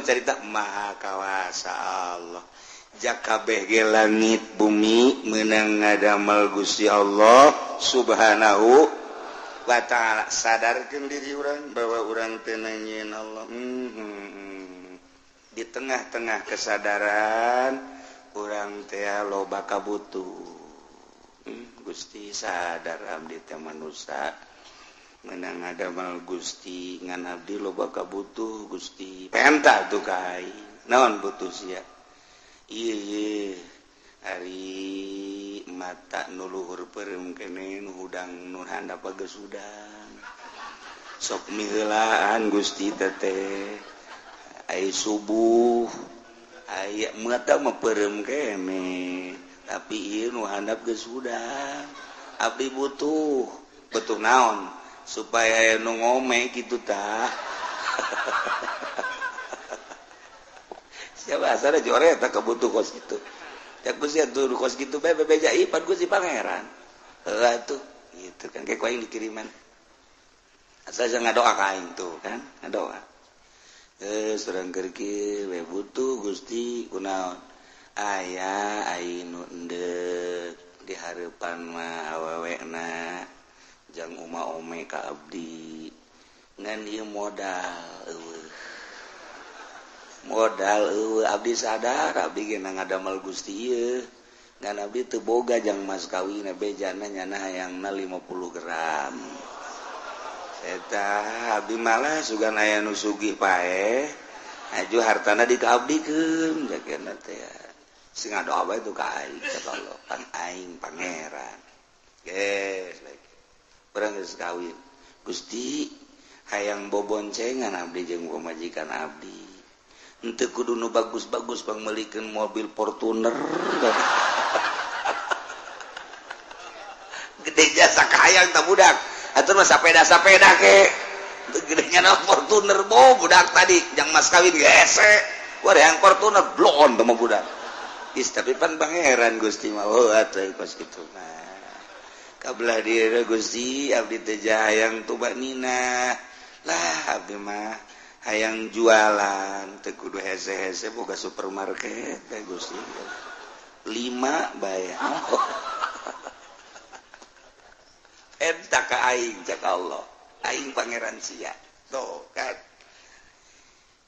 carita Maha Kawasa Allah. Jakabeh ge langit bumi meunang ngadamel Gusti Allah Subhanahu wa ta'ala. Sadarkeun diri urang bahwa urang teu nanyieun Allah. Di tengah-tengah kesadaran urang teh loba kabutuh. Gusti sadar abdi teh manusia menang ngadamel Gusti ngan abdi loba kabutuh Gusti. Penta tuh ka aing. Naon butuh sia? Ieu ari mata nu luhur peureum keneh nu hudang nu handap geus hudang. Sok miheulaan Gusti teh. Ai subuh aya mata mah peureum keneh tapi ieu nu handap geus hudang. Abdi butuh butuh naon supaya nu ngome kitu tah. Siapa asal jore tak kebutuh kos gitu. Ya Gusti atuh kos kitu bae bebeja ipan Gusti Pangeran. Heula tuh gitu kan kayak aing dikiriman. Asal jangan ngadoa ka aing tuh kan, ngadoa. Surang keur kieu we butuh Gusti kunaon? Aya aing nu endek di hareupan mah awewena jang uma ome ka abdi. Ngan ieu modal eueuh. Modal eueuh abdi sadar abdi ge ngadamel Gusti ieu. Ngan abdi teu boga jang mas kawin bejana nyana hayangna 50 gram. Eta abdi malah sugan aya nu sugih paeh aju hartana dikaabdikeun jagana teh. Sing ngadoa bae tuh ka aing cek Allah pan aing pangeran. Geus lagi. Urang geus kawin. Gusti hayang boboncengan abdi jeung pamajikan abdi. Henteu kudu nu bagus-bagus pangmeulikeun mobil Fortuner. Gede jasa kahayang tah budak. Atuh mah sapeda-sapeda ke. Gedenya na Fortuner bo budak tadi jang mas kawin gese. Wah yang Fortuner bloon teh mah budak. Is tapi pan pangeran Gusti mah oh atuh kos kitu mah. Kabelah diri Gusti abdi teh hayang tubanina. Lah abdi mah hayang jualan teu kudu hese-hese boga supermarket teh Gusti. 5 bae. Eta ka aing cak Allah, aing pangeran sia. Tuh kan.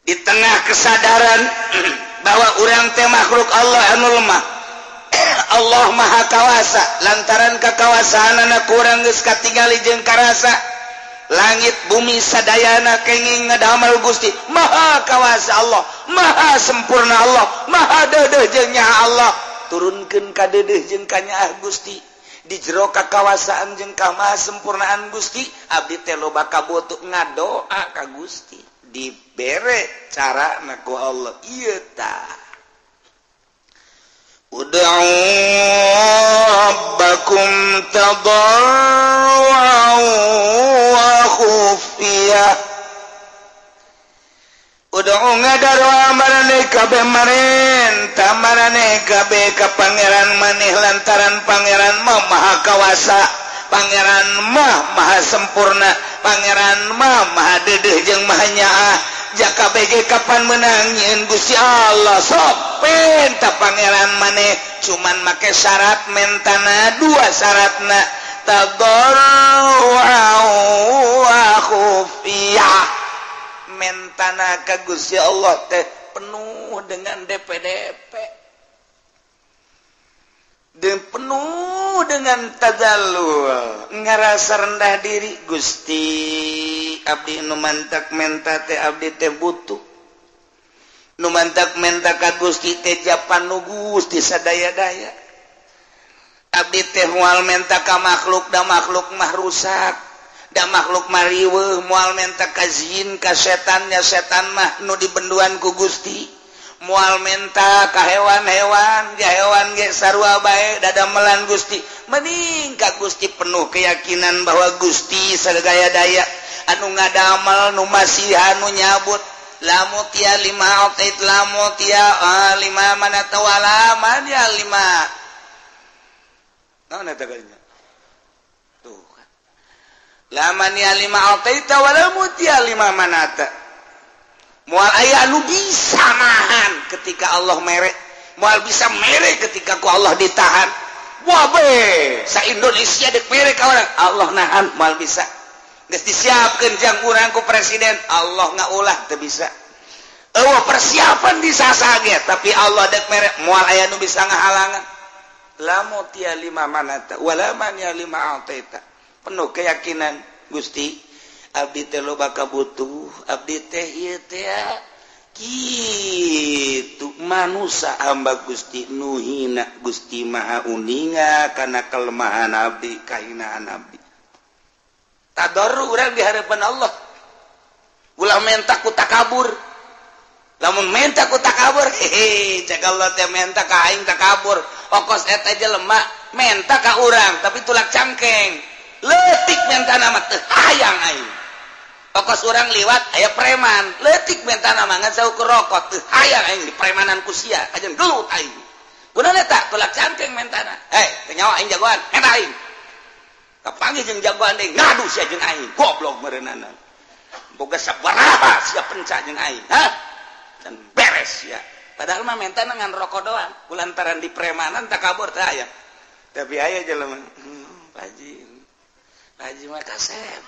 Di tengah kesadaran bahwa urang teh makhluk Allah anu lemah. Allah Maha Kawasa, lantaran kakawasaanana kurang geus katingali jeung karasa. Langit bumi sadayana kenging ngadamel Gusti Maha Kawasa Allah, Maha sempurna Allah, Maha deudeuh jeung nyaah Allah. Turunkeun ka deudeuh jeung ka nyaah Gusti. Di jero kakawasaan jeung ka maha sempurnaan Gusti, abdi teh loba kabutuh ngadoa ka Gusti. Dibere carana ku Allah ieu tah. Ud'u rabbakum tadarru'an wa khufiyah. Ud'u ngadarua maraneh kabeh marenta maraneh kabeh ka pangeran maneh lantaran pangeran mah maha kawasa, pangeran mah maha sempurna, pangeran mah maha deudeuh jeung maha nyaah. Jaka BG kapan menang nyieun Gusti Allah sok penta pangeran maneh cuman make syarat mentana dua syaratna tadarru'an wa khufiyah. Mentana ka Gusti Allah teh penuh dengan DPDP dan penuh dengan tadallul, ngerasa rendah diri. Gusti abdi nu mantak menta teh abdi teh butuh, nu mantak menta ka Gusti teh japan nu Gusti sadaya-daya. Abdi teh moal menta ka makhluk da makhluk mah rusak, da makhluk mah riweuh, moal menta ka jin ka setannya setan mah nu dibenduan ku Gusti. Moal menta ka hewan-hewan, ja hewan ge sarua bae dadamelan Gusti. Mending ka Gusti penuh keyakinan bahwa Gusti sadaya-daya anu ngadamel nu masihan nu nyabut. Lamu tia lima otait lamu tia lima mana tawala man ya lima. Naon eta kalinya? Tuh kan. Laman ya lima ataita wala mutia lima manata. Moal aya anu bisa nahan ketika Allah mere, moal bisa mere ketika ku Allah ditahan. Wah be, sa Indonesia dek mere ka urang, Allah nahan moal bisa. Geus disiapkeun jang urang ku presiden, Allah ngaulah teu bisa. Eueuh persiapan disasage, tapi Allah dek mere moal aya nu bisa ngahalangan. La mutia lima manata wala mania lima ataita. Penuh keyakinan Gusti, abdi teh loba kabutuh, abdi teh ieu teh kitu manusa hamba Gusti nu hina, Gusti Maha uninga kana kelemahan abdi, kahinaan abdi. Tadarru urang di harapan Allah. Ulah menta ku takabur. Lamun menta ku takabur, hehe, cek Allah teh menta ka aing takabur. Okos eta jelema menta ka urang tapi tulak cangkeng. Leutik menta nama teu hayang aing. Okos urang liwat aya preman, leutik menta nama ngan saukur rokok teu hayang aing di premanan ku sia, kajeun gelut aing. Gunana eta tulak cangkeng mentana. Hei, teu nyawa aing jagoan, menta aing. Kapanggih jeung jagoan deui ngadu sia jeung aing, goblok meureunana. Boga sabaraha sia penca jeung aing, hah? Dan beres ya. Padahal mah menta ngan rokok doang, kulantaran di premanan takabur teh aya. Tapi aya jelema, Pak Haji. Pak Haji mah kasep.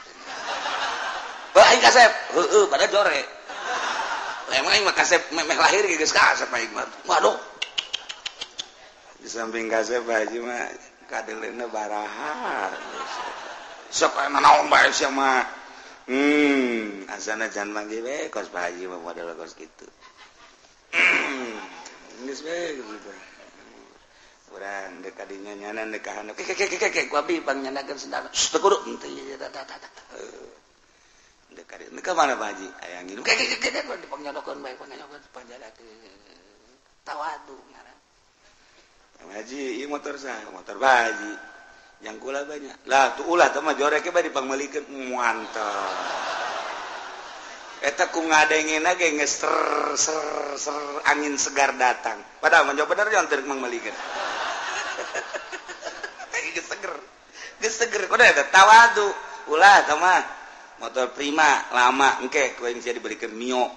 Bah aing kasep, heueuh pada jore. Lah emang aing mah kasep memeh lahir ge geus kasep aing mah. Waduh. Di samping kasep Pak Haji mah kadeleuna baraha. Sok aya naon bae sia mah. Asana jangan manggil we kos Pak Haji mah model kos kitu. Geus we gitu. Urang deuk ka dinya nyanan deuk ka handap. Ke ke ke ke ku abi pangnyandakeun sendal. Teu kudu henteu ieu ta ta ta. Deuk ka dieu ka mana Pak Haji? Aya nginum. Ke ke ke ke dipangnyodokeun bae pangnyodokeun panjadakeun. Tawadu ngaran. Pak Haji, ieu motor saha? Motor Pak Haji. Yang kula banyak. Lah tuh ulah teh mah joreke bae dipangmeulikeun mantap. Eta ku ngadengena ge geus ser ser ser angin segar datang. Padahal mah bener yang teu mangmeulikeun. Geus seger. Geus seger kudu eta tawadu. Ulah teh mah motor Prima lama engke ku aing sia dibelikeun Mio.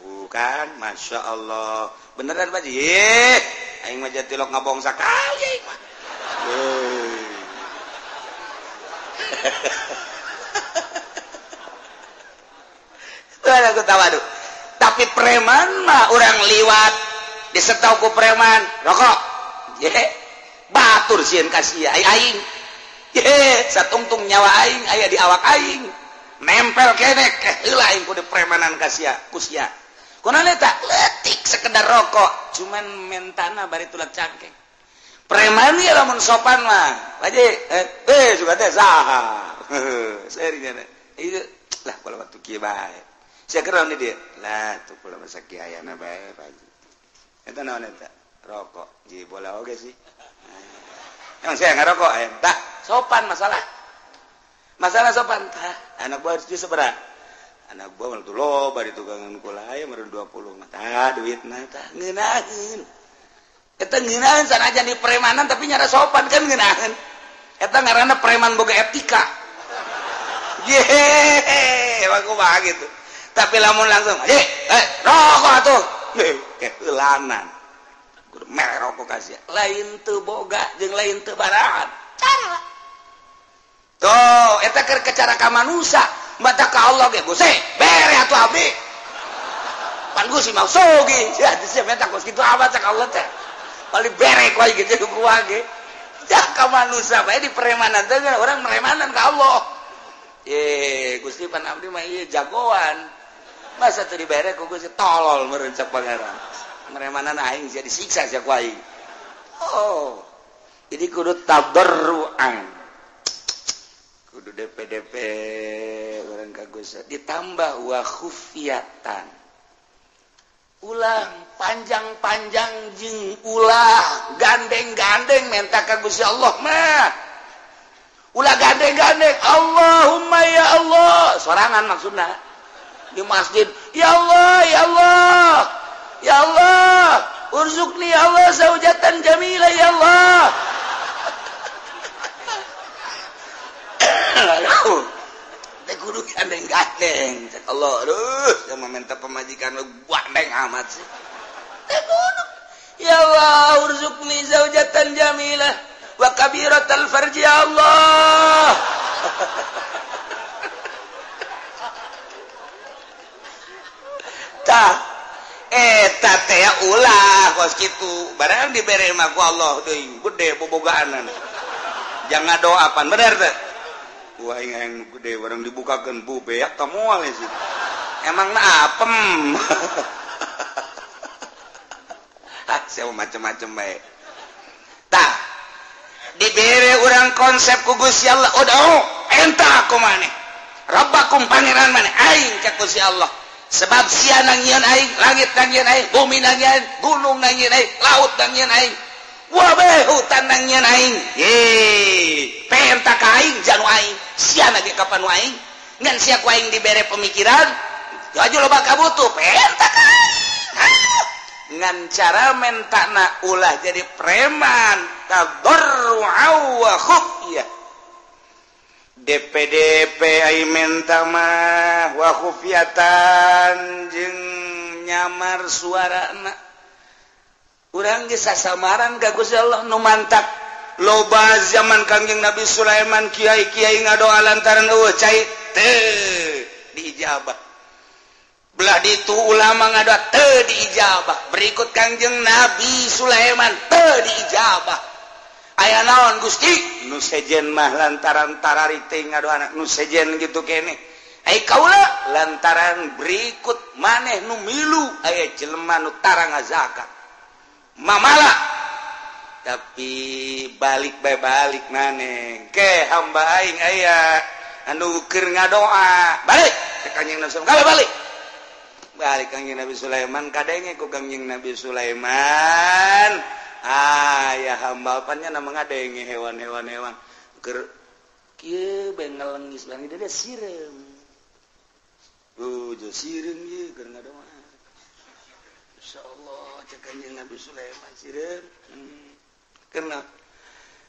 Bukan, Masya Allah. Beneran Pak Haji? Aing mah jatilok ngabong sakali aing mah. Tawadu. Tapi preman mah orang liwat disetau ku preman rokok, ye batur sieun ka sia aing, ye satungtung nyawa aing aya di awak aing nempel keneh heula aing kudu premanan ka sia ku sia. Kunaon eta leutik sekedar rokok cuman mentana bari tulak cangkeng. Preman ieu lamun sopan mah Pak Haji suka teh saha serinya ieu lah kalau waktu kieu bae. Sia keur naon dia? Lah tuh kula masa kieu ayana bae Pak Haji. Eta naon eta? Rokok. Ji bola oge sih. Emang saya ngarokok aya? Tah, sopan masalah. Masalah sopan tah. Anak buah harus sabaraha? Anak buah mah tuh loba di tukangan kula aya meureun 20 mah. Tah duitna tah ngeunaheun. Eta ngeunaheun sanajan di premanan tapi nyara sopan kan ngeunaheun. Eta ngaranna preman boga etika. Yeay, emang kumaha gitu. Tapi lamun langsung, rokok atuh. Keulanan. Kudu mere rokok ka sia. Lain teu boga jeung lain teu barahan. Cara. Tuh, eta keur cara ka manusa, mata ka Allah ge Gusti, bere atuh abdi. Pan Gusti mah sogi, sia sia menta kos kitu amat cak Allah teh. Paling bere ku aing gitu ku ge. Cak ka manusa bae di premanan teh urang meremanan ka Allah. Ye, Gusti pan abdi mah ieu jagoan. Masa teu dibere ku Gusti tolol meureun cak pangeran. Meremanan aing sia disiksa sia ku aing. Oh. Jadi kudu tabarruan. Kudu DPDP urang ka Gusti ditambah wa khufiyatan. Ulah panjang-panjang jeung ulah gandeng-gandeng menta ka Gusti Allah mah. Ulah gandeng-gandeng Allahumma ya Allah sorangan maksudna di masjid ya Allah ya Allah ya Allah urzukni ya Allah zaujatan jamila ya Allah. Teh kudu Gandeng-gandeng cek Allah, aduh sama minta pemajikan lu gandeng amat sih. Ya Allah urzuqni zaujatan jamilah wa kabiratal farji ya Allah. Tah eta teh ulah kos kitu barang dibere mah ku Allah deui gede bobogaanan. Jangan doa pan bener teh. Wah aing gede barang dibukakeun bu beak ta moal sih. Emangna apem. Ah sia macem-macem bae. Tah dibere urang konsep ku Gusti Allah, ud'u enta ku maneh. Rabbakum pangeran maneh aing cek Gusti Allah. Sebab sia nangieun aing, langit nangieun aing, bumi nangieun, gunung nangieun aing, laut nangieun aing. Wabeh hutan nangieun aing. Ye, penta ka aing janu aing, sia lagi kapan aing? Ngan sia ku aing dibere pemikiran, aju loba kabutuh, penta ka aing. Ngan cara mentana ulah jadi preman, tadarru'a wa khufyah. DPDP ai menta mah wa khufyatan jeung nyamar suarana. Urang geus sasamaran ka Gusti Allah nu mantak loba zaman Kangjeng Nabi Sulaiman kiai-kiai ngadoa lantaran eueuh cai teu diijabah. Belah ditu ulama ngadoa teu diijabah. Berikut Kangjeng Nabi Sulaiman teu diijabah. Aya naon Gusti? Nu sejen mah lantaran tarari teh ngadoa nu sejen gitu keneh. Ai kaula lantaran berikut maneh nu milu aya jelema nu tara ngazakat. Mamala tapi balik bae balik maneh ke hamba aing aya anu keur ngadoa balik ka Kangjeng Nabi Sulaiman balik balik Kangjeng Nabi Sulaiman kadenge ku Kangjeng Nabi Sulaiman aya hamba pannya nama ngadenge hewan-hewan hewan keur kieu bae ngelengis bang dia sireum jo sireum ieu keur ngadoa. Insyaallah cek Kanjeng Nabi Sulaiman sireum. Karena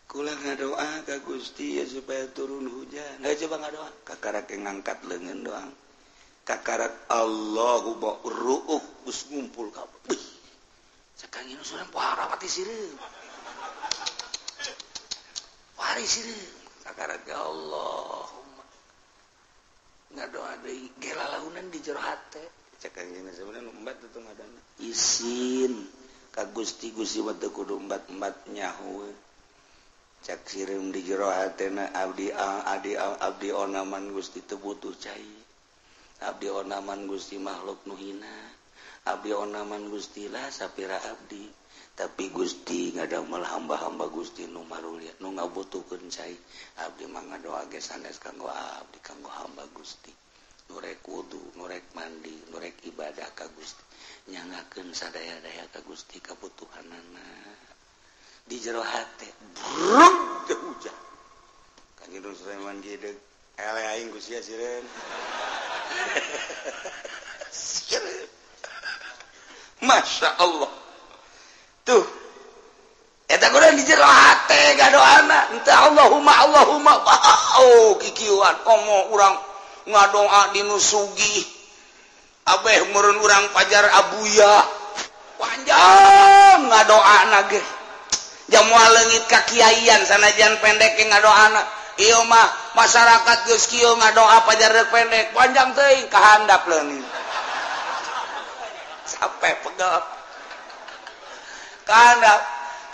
kula ngadoa ka Gusti ya supaya turun hujan. Nah coba ngadoa kakarak ngangkat leungeun doang. Kakarak Allahu ba'ruuh geus ngumpul kabeh. Cek Kanjeng Nabi Sulaiman parawati sireum. Pari sireum. Kakarak ya Allahumma. Ngadoa deui gelalaunan di jero hate. Cek Kanjeng Nabi Sulaiman embat tuh ngadana. Isin ka Gusti Gusti mah teu kudu embat-embat nyaho. Cak sireum di jero hatena abdi abdi abdi onaman Gusti teu butuh cai. Abdi onaman Gusti makhluk nu hina. Abdi onaman Gusti lah sapira abdi. Tapi Gusti ngadamel hamba-hamba Gusti nu marulia nu ngabutuhkeun cai. Abdi mah ngadoa ge sanes kanggo abdi kanggo hamba Gusti. Nurek wudu, nurek mandi, nurek ibadah ka Gusti. Nyangakeun sadaya-daya ka Gusti kabutuhanana. Di jero hate bruk teu hujan. Kanjeng Sulaiman geudeuk eleh aing ku sia sireun. Sireun. Masya Allah. Tuh. Eta kurang di jero hate gadoana. Henteu Allahumma Allahumma. Oh kikieuan komo urang ngadoa di nu sugih abeh meureun urang pajar abuya panjang ngadoana ge jamoal leungit ka kiaian sanajan pendek ge ngadoana ieu mah masyarakat geus kieu ngadoa pajar rek pendek panjang teuing ka handap leungit sampai pegel ka handap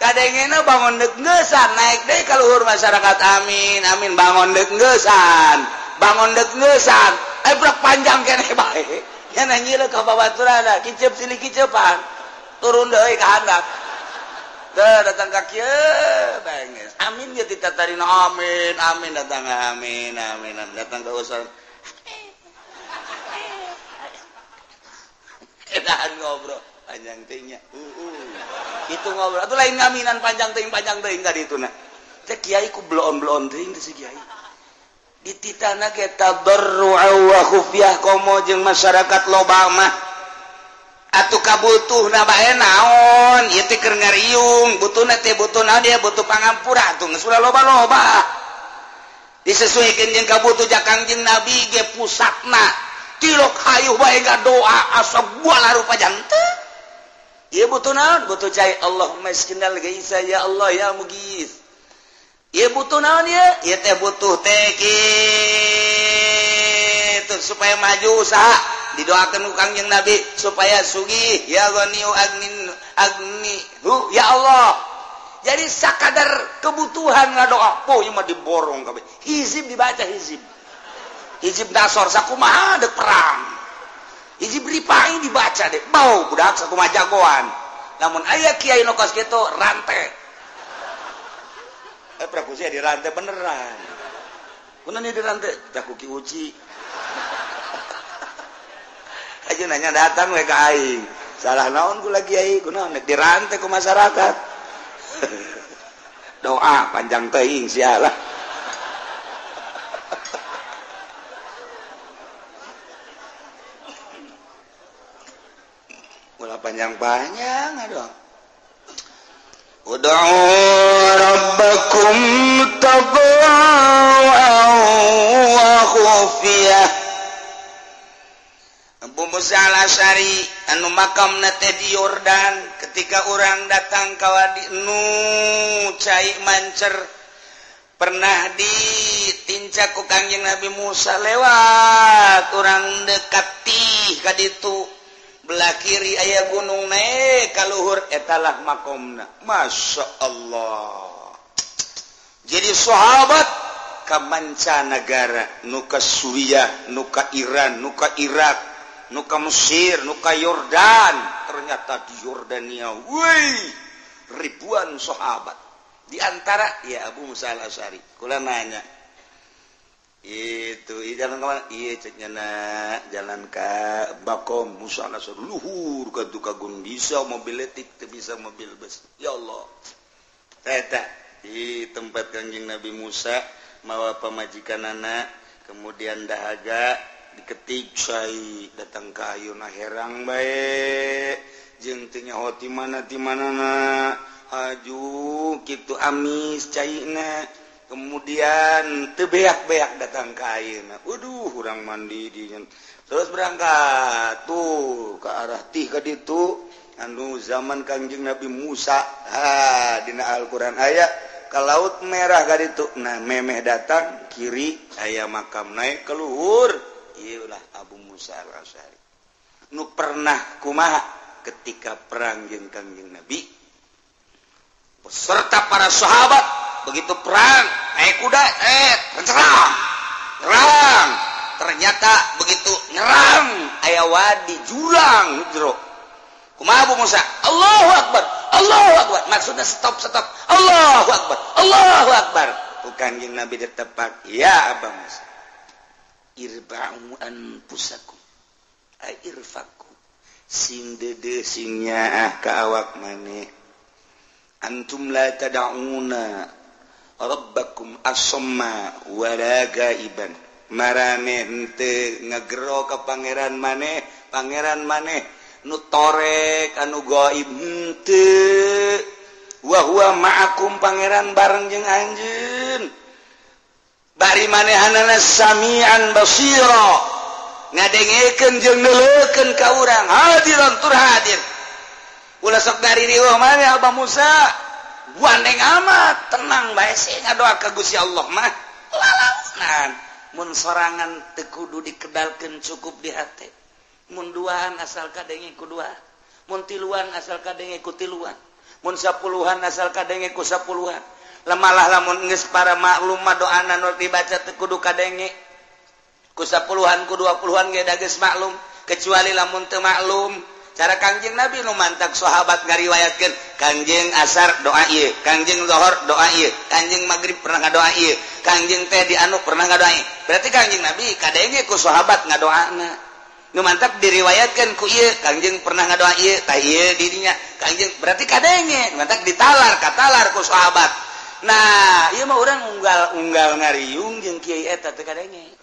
kadengena bangun deuk ngeusan naik deui ka luhur masyarakat amin amin bangun deuk ngeusan bangun dek ngeusan eh brok panjang keneh bae nya nanyieun ka babaturana kiceup silih kiceupan turun deui ka handap teu datang ka kieu bae amin ge ditatarina amin amin datang amin amin datang ka usan edan ngobrol panjang teuing nya kitu ngobrol atuh lain ngaminan panjang teuing ka dituna teh kiai ku bloon-bloon teuing teh si kiai dititana ge tadarru'a wa khufyah komo jeung masyarakat loba mah atuh kabutuhna bae naon ieu teh keur ngariung butuhna teh butuh naon dia butuh pangampura atuh geus ulah loba-loba Disesuaikan jeung kabutuh ja Kangjeng Nabi ge pusatna tilok hayuh bae doa asa buala rupa jantung. Ieu butuh naon? Butuh cai Allahumma iskinal gaisa ya Allah ya mugis. Ieu butuh naon ieu? Ieu teh butuh teh kitu supaya maju usaha didoakeun ku Kangjeng Nabi supaya sugih ya ghaniyu agnin agni hu ya Allah. Jadi sakadar kebutuhan ngadoa po ieu mah diborong kabeh. Hizib dibaca hizib. Hizib nasor sakumaha deuk perang. Hizib ripai dibaca deh, bau budak sakumaha jagoan. Namun aya kiai nu kos kitu rantai. Prabu sia dirantai beneran. Kunaon ieu dirantai? Tah ku Ki Uci. Aja nanya datang we ka aing. Salah naon kula kiai, kunaon nek dirantai ku masyarakat. Doa panjang teuing sia lah. Panjang-panjang aduh. Ud'u rabbakum tadarruan wa khufiyah. Abu Musa Al-Asy'ari anu makamna teh di Yordan ketika urang datang ka wadi nu cai mancer pernah ditincak ku Kangjeng Nabi Musa lewat urang dekat tih ka ditu belah kiri aya gunung naik kaluhur etalah makomna. Masya Allah. Jadi sahabat ka mancanagara nu ka Suriah, nu ka Iran, nu ka Irak, nu ka Mesir, nu ka Yordan. Ternyata di Yordania woi ribuan sahabat. Di antara ya Abu Musa Al-Asy'ari. Kula nanya itu jalan kemana? Iya ceknya nak jalan ke Bakom Musa Al-Asy'ari luhur ka tukagun bisa mobil letik teu bisa mobil bus. Ya Allah. Eta di tempat Kangjeng Nabi Musa mawa pamajikanana kemudian dahaga diketik cai datang ka ayeuna herang bae jeung teu nyaho ti mana ti manana haju kitu amis caina. Kemudian tebeak-beak datang ke ayeuna. Waduh, urang mandi di terus berangkat tuh ke arah tih ka ditu anu zaman Kangjeng Nabi Musa. Ha, dina Al-Qur'an aya ka Laut Merah ka ditu. Nah, memeh datang kiri aya makam naik ke luhur. Ieu lah Abu Musa Al-Asy'ari. Nu pernah kumaha ketika perang jeung Kangjeng Nabi beserta para sahabat. Begitu perang naik kuda serang nyerang ternyata begitu nyerang aya wadi jurang jero kumaha Abu Musa Allahu Akbar Allahu Akbar maksudnya stop stop Allahu Akbar Allahu Akbar bukan jeung Nabi ditepak ya Abu Musa irba'u anfusakum ay irfaku sing deudeuh sing nyaah ka awak maneh antum la tad'una rabbakum asamma wala gaiban marane henteu ngagero ka pangeran maneh nu torek anu gaib henteu wa huwa ma'akum pangeran bareng jeung anjeun bari manehanana samian basira ngadengekeun jeung neuleukeun ka urang hadiran tur hadir ulah sok dari riweuh maneh Abah Musa gandeng amat tenang bae sih ngadoa ka Gusti Allah mah lalaunan mun sorangan teu kudu dikedalkeun cukup di hate mun duaan asal kadenge ku dua mun tiluan asal kadenge ku tiluan mun sapuluhan asal kadenge ku sapuluhan lemalah lamun geus para maklum mah doana nu dibaca teu kudu kadenge ku sapuluhan ku 20-an ge da geus maklum kecuali lamun teu maklum. Cara Kangjeng Nabi nu mantak sahabat ngariwayatkeun Kangjeng asar doa ieu, Kangjeng zuhur doa ieu, Kangjeng magrib pernah ngadoa ieu, Kangjeng teh di anu pernah ngadoa ieu. Berarti Kangjeng Nabi kadenge ku sahabat ngadoana. Nu mantak diriwayatkeun ku ieu, Kangjeng pernah ngadoa ieu, tah ieu dirinya. Kangjeng berarti kadenge, nu mantak ditalar katalar ku sahabat. Nah, ieu mah urang unggal-unggal ngariung jeung kiai eta teu kadenge.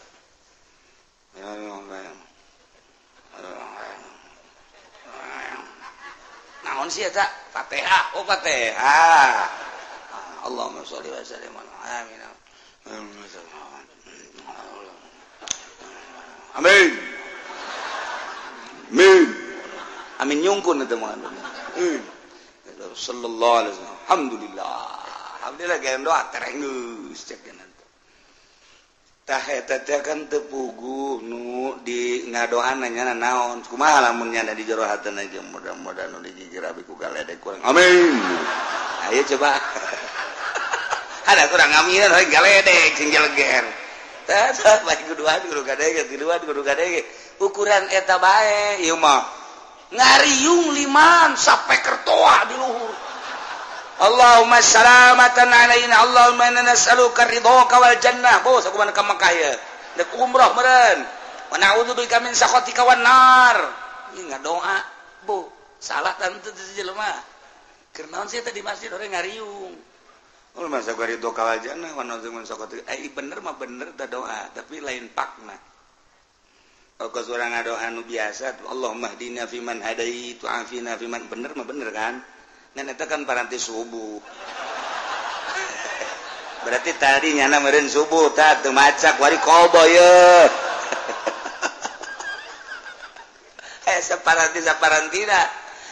Naon sih eta? Fatihah. Oh, Fatihah. Allahumma sholli wa sallim ala amin. Amin. Amin. Amin nyungkun eta mah. Sallallahu alaihi wasallam. Alhamdulillah. Alhamdulillah gaya doa terenggeus cek nanti. Tah eta teh kan teu puguh nu di ngadoana nya naon. Kumaha lamun nya di jero hatena ge mudah-mudahan nu digigir abi ku galedek kurang. Amin. Ayo coba. Ada kurang aminan hoy galedek sing jeleger. Tah bae kuduan kudu kadege tiluan kudu kadege. Ukuran eta bae ieu mah. Ngariung liman sampai kertoa di luhur. Allahumma salamatan alaina Allahumma inna nas'aluka ridhoka wal jannah. Bos aku mana ka Mekah ye. Dek umroh meureun. Wa na'udzubika min sakhatika wan nar. Ieu ngadoa, Bu. Salah tante teu jelema. Keur naon sih teh di masjid ore ngariung. Allahumma nas'aluka ridhoka wal jannah wa na'udzubika min sakhatika. Bener mah bener teh doa, tapi lain pakna. Kos orang ngadoa nu biasa Allahumma hdina fiman hadait wa afina fiman bener mah bener kan ngan eta kan paranti subuh berarti tadi nyana meureun subuh tah teu macak wari kobo ye saparanti saparantina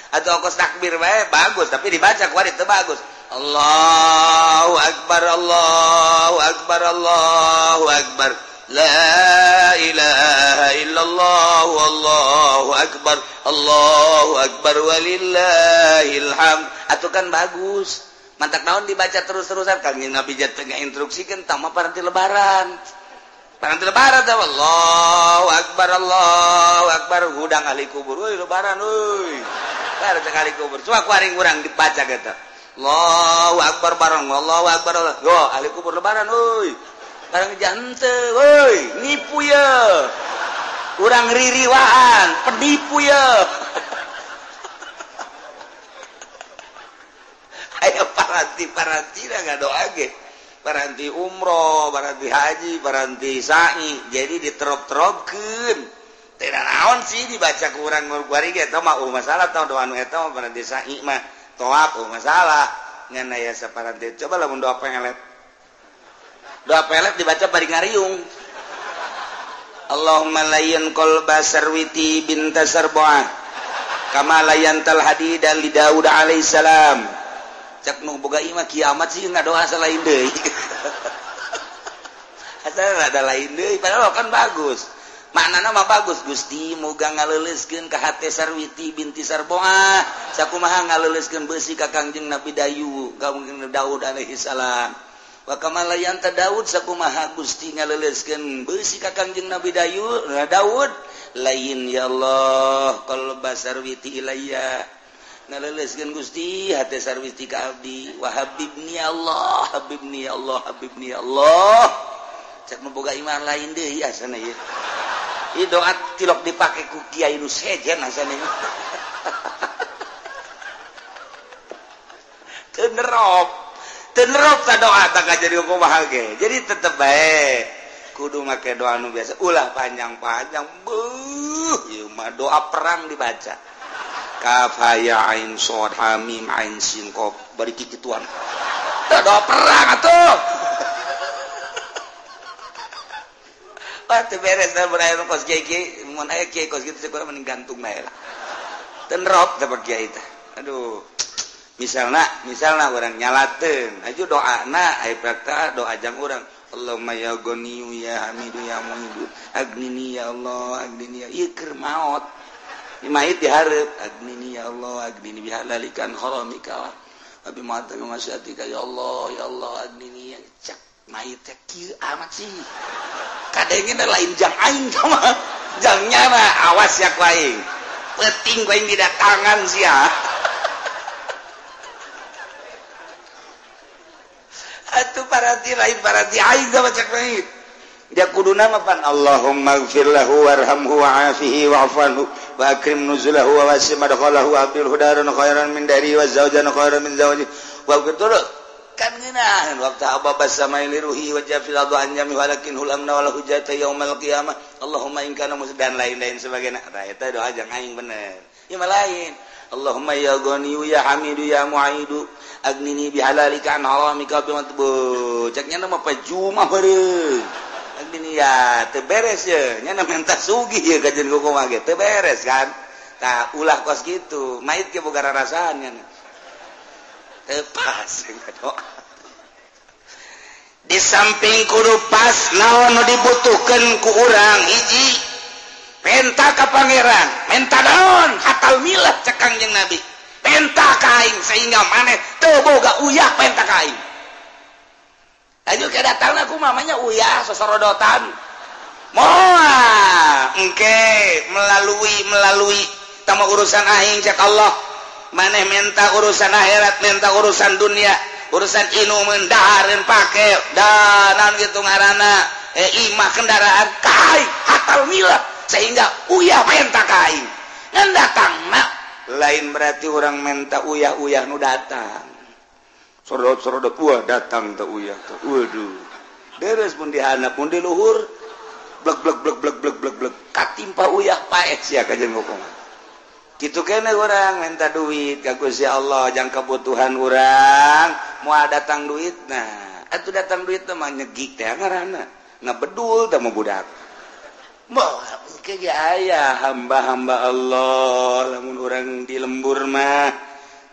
atau kos takbir bae bagus tapi dibaca kuari teu bagus Allahu akbar Allahu akbar Allahu akbar La ilaha illallah wallahu akbar Allahu akbar walillahil hamd. Atuh kan bagus. Mantak naon dibaca terus-terusan kan Nabi jatuh instruksikeun tama paranti lebaran. Paranti lebaran teh Allahu akbar Allahu akbar hudang ahli kubur euy lebaran euy. Lebaran teh ahli kubur. Coba ku aring urang dibaca eta. Allahu akbar bareng Allahu akbar. Yo ahli kubur lebaran euy. Barang jante, woi, nipu ya, kurang ririwaan, penipu ya. Ayo paranti dah nggak doa ge, paranti umroh, paranti haji, paranti sa'i, jadi diterop-teropkeun. Tidak naon sih dibaca kurang ngurguari ge, eta mah masalah tau doa nu eta mah paranti sa'i mah toap masalah. Ngan aya saparanti coba lamun doa pengelet. Doa pelet dibaca bari ngariung. Allahumma layyan qalba sarwiti binta sarbuah kama layyantal hadida li Daud alaihissalam. Cak nu boga imah kiamat sih ngadoa salain deui. Asal ada lain deui padahal kan bagus. Maknana mah bagus Gusti muga ngaleuleuskeun ka hate Sarwiti binti Sarbuah sakumaha ngaleuleuskeun beusi ka Kangjeng Nabi Dayu ka Kangjeng Daud alaihissalam. Wa kama layanta Daud sakumaha Gusti ngaleuleuskeun beusi ka Kangjeng Nabi Dayu Daud lain ya Allah qalba sarwiti ilayya ngaleuleuskeun Gusti hate sarwiti ka abdi wa habibni ya Allah habibni ya Allah habibni ya Allah cek nu boga iman lain deui asana ieu ieu doa tilok dipake ku kiai nu sejen asana ieu teu nerop Tenerop ta doa tak jadi kumaha ge. Jadi tetep bae kudu make doa nu biasa. Ulah panjang-panjang. Beuh, ieu mah doa perang dibaca. Kaf ha ya ain shad ha mim ain sin qaf bari kikituan. Doa perang atuh. Wah teu beres da mun aya kos kiai mun aya kiai kos kitu kurang mending gantung bae lah. Tenerop teh kiai teh. Aduh. Misalnya orang nyalateun aju doana aya prakta doa jang urang Allahumma ya ghaniyu ya hamidu ya muhidu agnini ya Allah agnini ya ieu keur maot ieu mayit dihareup agnini ya Allah agnini bihalalikan haramika wa bima masyatika ya Allah ya Allah agnini ya cak mayit teh kieu amat sih kadenge lain jang aing mah jang nya mah awas ya ku aing peuting ku aing didatangan sia. Atuh paranti lain paranti aing sama cek lain. Dia kuduna mah pan Allahumma ighfir lahu warhamhu wa'afihi wa'fu anhu wa akrim nuzulahu wa wasi' madkhalahu wa abdil hudaran khairan min dari wa zawjan khairan min zawji wa betul kan ngeunaheun waktu ababa samai liruhi wa jafil adu an jami walakin hulamna wal hujjata yaumal qiyamah Allahumma in kana dan lain-lain sebagainya. Tah eta doa jang aing bener. Ieu mah lain. Allahumma ya Ghaniyu ya Hamidu ya Mu'idu agnini bihalalika an haramika bi ceknya nama pajumah bareng agnini ya teu beres ye nya menta sugih ye kajian kumaha ge teu beres kan. Tah ulah kos kitu mait ge boga rarasaan nya teu pas doa. Di samping kudu pas naon nu dibutuhkeun ku urang hiji penta ka pangeran menta naon hatal milah cek Kangjeng Nabi penta ka aing sehingga maneh teu boga uyah penta ka aing. Ayo ke datangna ku mamanya uyah sosorodotan moal engke melalui tama urusan aing cek Allah maneh menta urusan akhirat menta urusan dunia urusan inuman dahareun pake danan gitu ngaranna imah kendaraan kai hatal milah sehingga uyah menta ka aing ngan datangna lain berarti orang menta uyah-uyah nu datang sorodot-sorodot wah datang teh uyah teh waduh deres mun dihandap mun di luhur blek blek blek blek blek blek blek katimpa uyah paeh sia kajeun hukuman. Kitu kene urang minta duit ka Gusti Allah jang kebutuhan urang moal datang duitna atuh datang duit mah nyegik teh ngaranna ngabedul teh mah budak moal ke ge aya hamba-hamba Allah lamun urang di lembur mah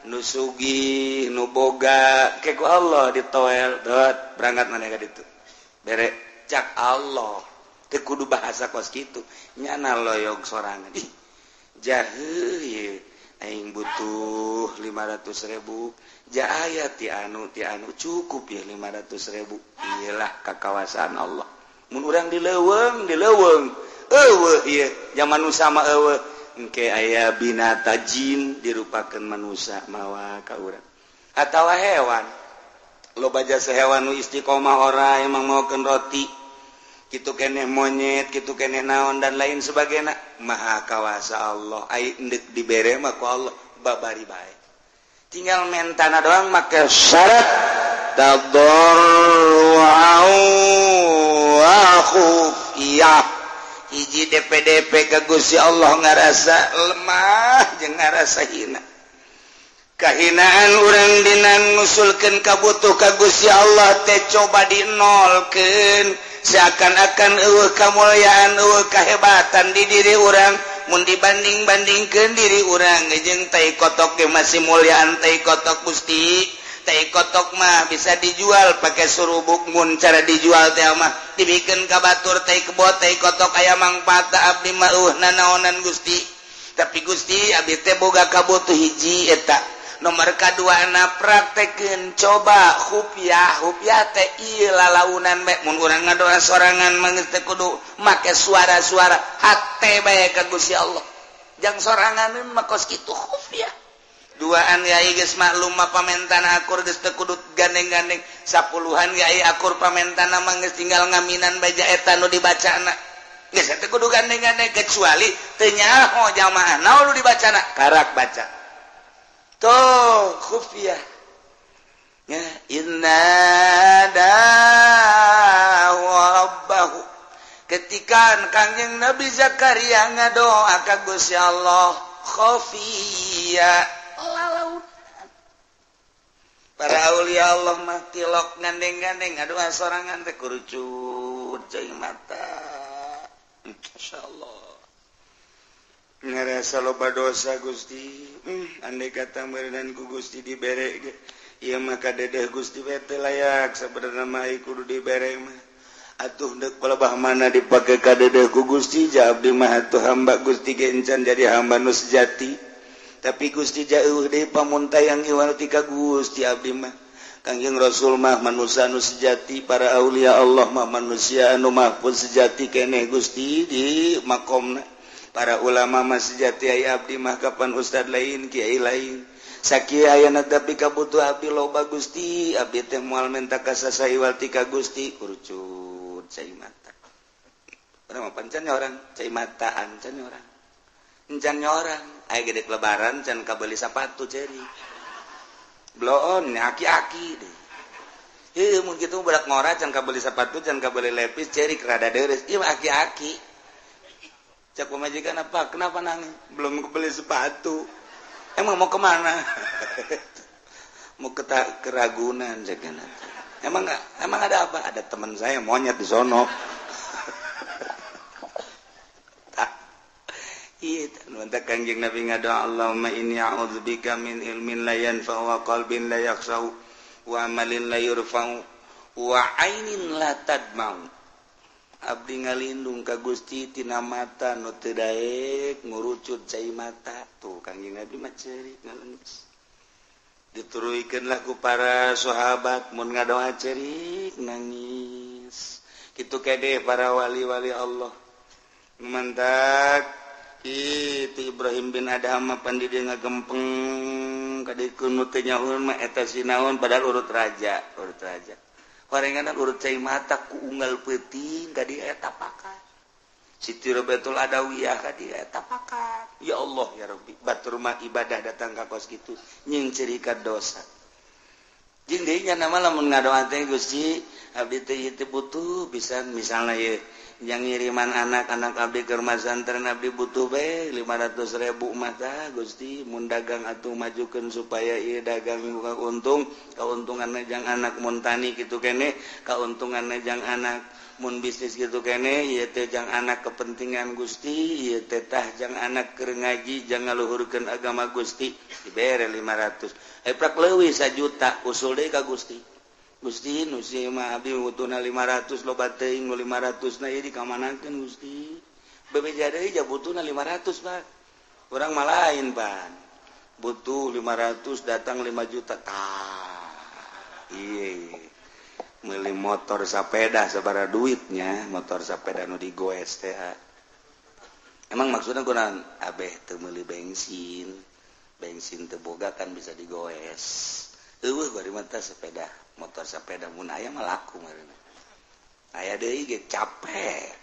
nu sugih nu boga ke ku Allah ditoel dot berangkat maneh ka ditu bere cak Allah teu kudu bahasa kos kitu nyana loyog sorangan ih jahe ye aing butuh 500.000 jaya ti anu cukup ya 500.000 iyalah kakawasan Allah mun urang di leuweung eueuh ieu zaman nu sama eueuh engke aya binata jin dirupakeun manusia mawa ka urang atawa hewan loba jasa hewan nu istiqomah ora emang maokeun roti kitu keneh monyet kitu keneh naon dan lain sebagainya maha kawasa Allah ai endek dibere mah ku Allah babari bae tinggal mentana doang make syarat tadarru'an wa khufiyah hiji DPDP ka Gusti Allah ngarasa lemah jeung ngarasa hina kahinaan urang dina ngusulkeun kabutuh ka Gusti Allah teh coba dinolkeun seakan-akan eueuh kamulyaan eueuh kahebatan di diri urang mun dibanding-bandingkeun diri urang jeung tai kotok ge masih mulyaan tai kotok Gusti tai kotok mah bisa dijual pakai surubuk mun cara dijual teh mah dibikeun ka batur tai kebo tai kotok aya mangfaat abdi mah eueuh nanaonan Gusti tapi Gusti abdi teh boga kabutuh hiji eta nomor kadua na praktekeun coba khufiah khufiah teh ieu lalaunan bae mun urang ngadoa sorangan mah geus teu kudu make suara-suara hate bae ka Gusti Allah jang sorangan mah kos kitu khufiah duaan yai geus maklum mah pamentana akur geus teu kudu gandeng-gandeng sapuluhan yai akur pamentana mah geus tinggal ngaminan bae eta nu dibacana geus teu kudu gandeng-gandeng kecuali teu nyaho jamaah naon nu dibacana karak baca tuh khufiyah ya inna rabbahu ketika Kangjeng Nabi Zakaria ngadoa ka Gusti Allah khufiyah lalaunan para aulia Allah mah tilok gandeng-gandeng ngadoa sorangan teh kurucut cai mata insyaallah ngerasa loba dosa Gusti andai kata meureunan ku Gusti dibere ge ieu mah kadedeh Gusti we teu layak sabenerna mah kudu dibere mah atuh deuk palebah mana dipake kadedeh ku Gusti ja abdi mah atuh hamba Gusti ge encan jadi hamba nu sejati tapi Gusti jauh deui pamuntayang iwal ti ka Gusti abdi mah Kangjeng Rasul mah manusia nu sejati para aulia Allah mah manusia anu mahfuz sejati keneh Gusti di makomna para ulama mah sejati aya abdi mah kapan ustad lain kiai lain sakieu ayana tapi kabutuh abdi loba Gusti abdi teh moal menta ka saha iwal ti ka Gusti kurucut cai mata urang mah pancan orang cai mata ancan orang encan orang aya gede lebaran can kabeli sapatu ceri bloon aki-aki deh heuh mun kitu budak ngora can kabeli sapatu can kabeli lepis ceri rada deres ieu aki-aki cak pemajikan apa kenapa nangis belum kebeli sepatu Emang mau kemana? Mau ke Keragunan cekna. Emang enggak? Emang ada apa? Ada teman saya monyet di sono. Iya, mantap Kangjeng Nabi ngadoa Allahumma inni a'udzubika min ilmin la yanfa'u wa qalbin la yakhsha'u wa amalin la yurfa'u wa ainin la tadma'u. Abdi ngalindung ka Gusti tina mata nu teu daek ngurucut cai mata. Tuh Kangjeng Nabi mah ceurik ngalengis. Dituruikeun lah ku para sahabat mun ngadoa ceurik nangis. Kitu kede para wali-wali Allah. Mantak itu Ibrahim bin Adham pandi dia ngagempeng kadikeun nu teu nyaun mah eta sinaon padahal urut raja horenganan urut cai mata ku unggal peuting ka dieu eta pakat Siti Robiatul Adawiyah ka dieu eta pakat. Ya Allah ya Rabbi, batur mah ibadah datang ka kos kitu nyingcirikan dosa jeung deui nya nama lamun ngadoa teh Gusti abdi teh ieu teh butuh pisan misalna ieu yang ngiriman anak-anak abdi ke rumah santren abdi butuh bae 500.000 mah tah Gusti mun dagang atuh majukeun supaya ieu dagang buka untung kauntunganna jang anak mun tani kitu kene kauntunganna jang anak mun bisnis kitu kene ieu teh jang anak kepentingan Gusti ieu teh tah jang anak keur ngaji jang ngaluhurkeun agama Gusti dibere 500 prak leuwih 1 juta usul deui ka Gusti. Gusti nu si mah abdi butuhna 500 loba teuing nu 500 na ieu dikamanakeun Gusti. Bebeja deui ja butuhna 500 Pak. Urang mah lain Pak. Butuh 500 datang 5 juta tah. Ieu meuli motor sapeda sabaraha duitnya, motor sapeda nu digoes teh. Emang maksudna kunaon? Abeh teu meuli bensin. Bensin teu boga kan bisa digoes. Eueuh bari mah teh sepeda, motor sepeda mun aya mah laku meureun. Aya deui ge capek.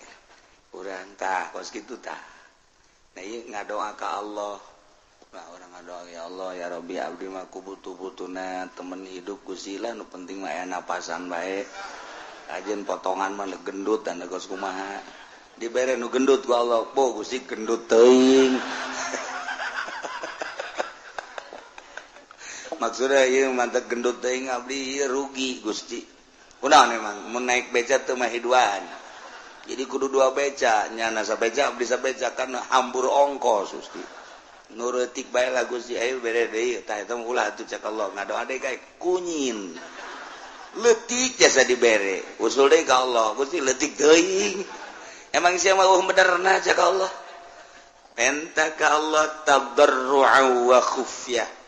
Urang tah kos kitu tah. Nah ieu ngadoa ka Allah. Nah urang ngadoa ya Allah ya Rabbi abdi mah ku butuh-butuhna temen hidup Gusti lah nu penting mah aya napasan bae. Ajeun potongan mah gendut dan kos kumaha. Dibere nu gendut ku Allah, po Gusti gendut teuing. Maksudnya ieu mantep gendut teuing abdi ieu rugi Gusti. Kunaon emang mun naik beca teu mah hiduan. Jadi kudu dua beca, nyana sabeca abdi sabeca kan hambur ongkos Gusti. Nu reutik bae lah Gusti ayo bere deui tah eta ulah atuh cek Allah ngadoa deui kae kunyin. Leutik jasa dibere, usul deui ka Allah Gusti leutik teuing. Emang sia mah eueuh benerna cek Allah. Penta ka Allah tadarru'a wa khufyah.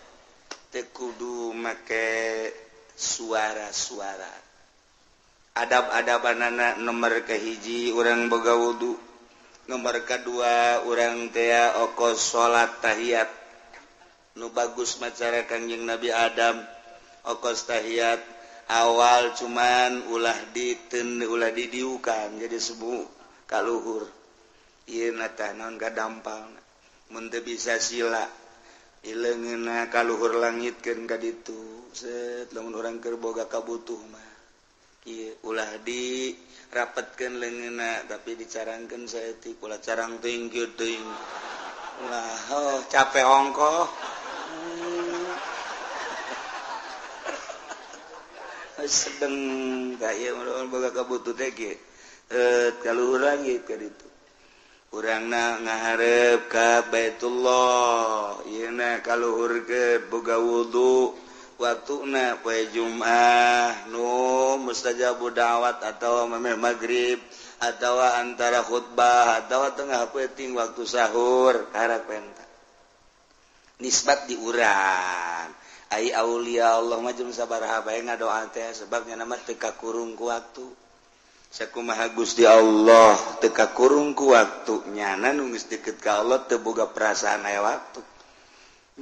Teu kudu make suara-suara. Adab-adabanana nomor kahiji urang boga wudu, nomor kadua urang teh okos salat tahiyat. Nu bagus macara Kangjeng Nabi Adam okos tahiyat awal cuman ulah diten ulah didiukan jadi sebu kaluhur. Ieu na tah naon kadampalna mun teu bisa sila ileungeunna kaluhur langitkeun ka ditu set lamun urang keur boga kabutuh mah ieu ulah dirapetkeun leungeunna tapi dicarangkeun saeutik ulah carang teuing kieu teuing ulah oh capek ongkoh sedeng ka ieu mun boga kabutuh teh kieu kaluhur langit ka ditu urangna ngaharep ka Baitullah ieu na kaluhurkeun boga wudu waktuna poe Jumat nu mustajabu da'wat atawa memeh magrib atawa antara khutbah atawa tengah peuting waktu sahur karak penta nisbat di urang ai aulia Allah mah jeung sabaraha bae ngadoa teh sebab nya mah teu kakurung ku waktu. Sakumaha Gusti Allah teu kakurung ku waktu nyana nu geus deukeut ka Allah teu boga perasaan aya waktu.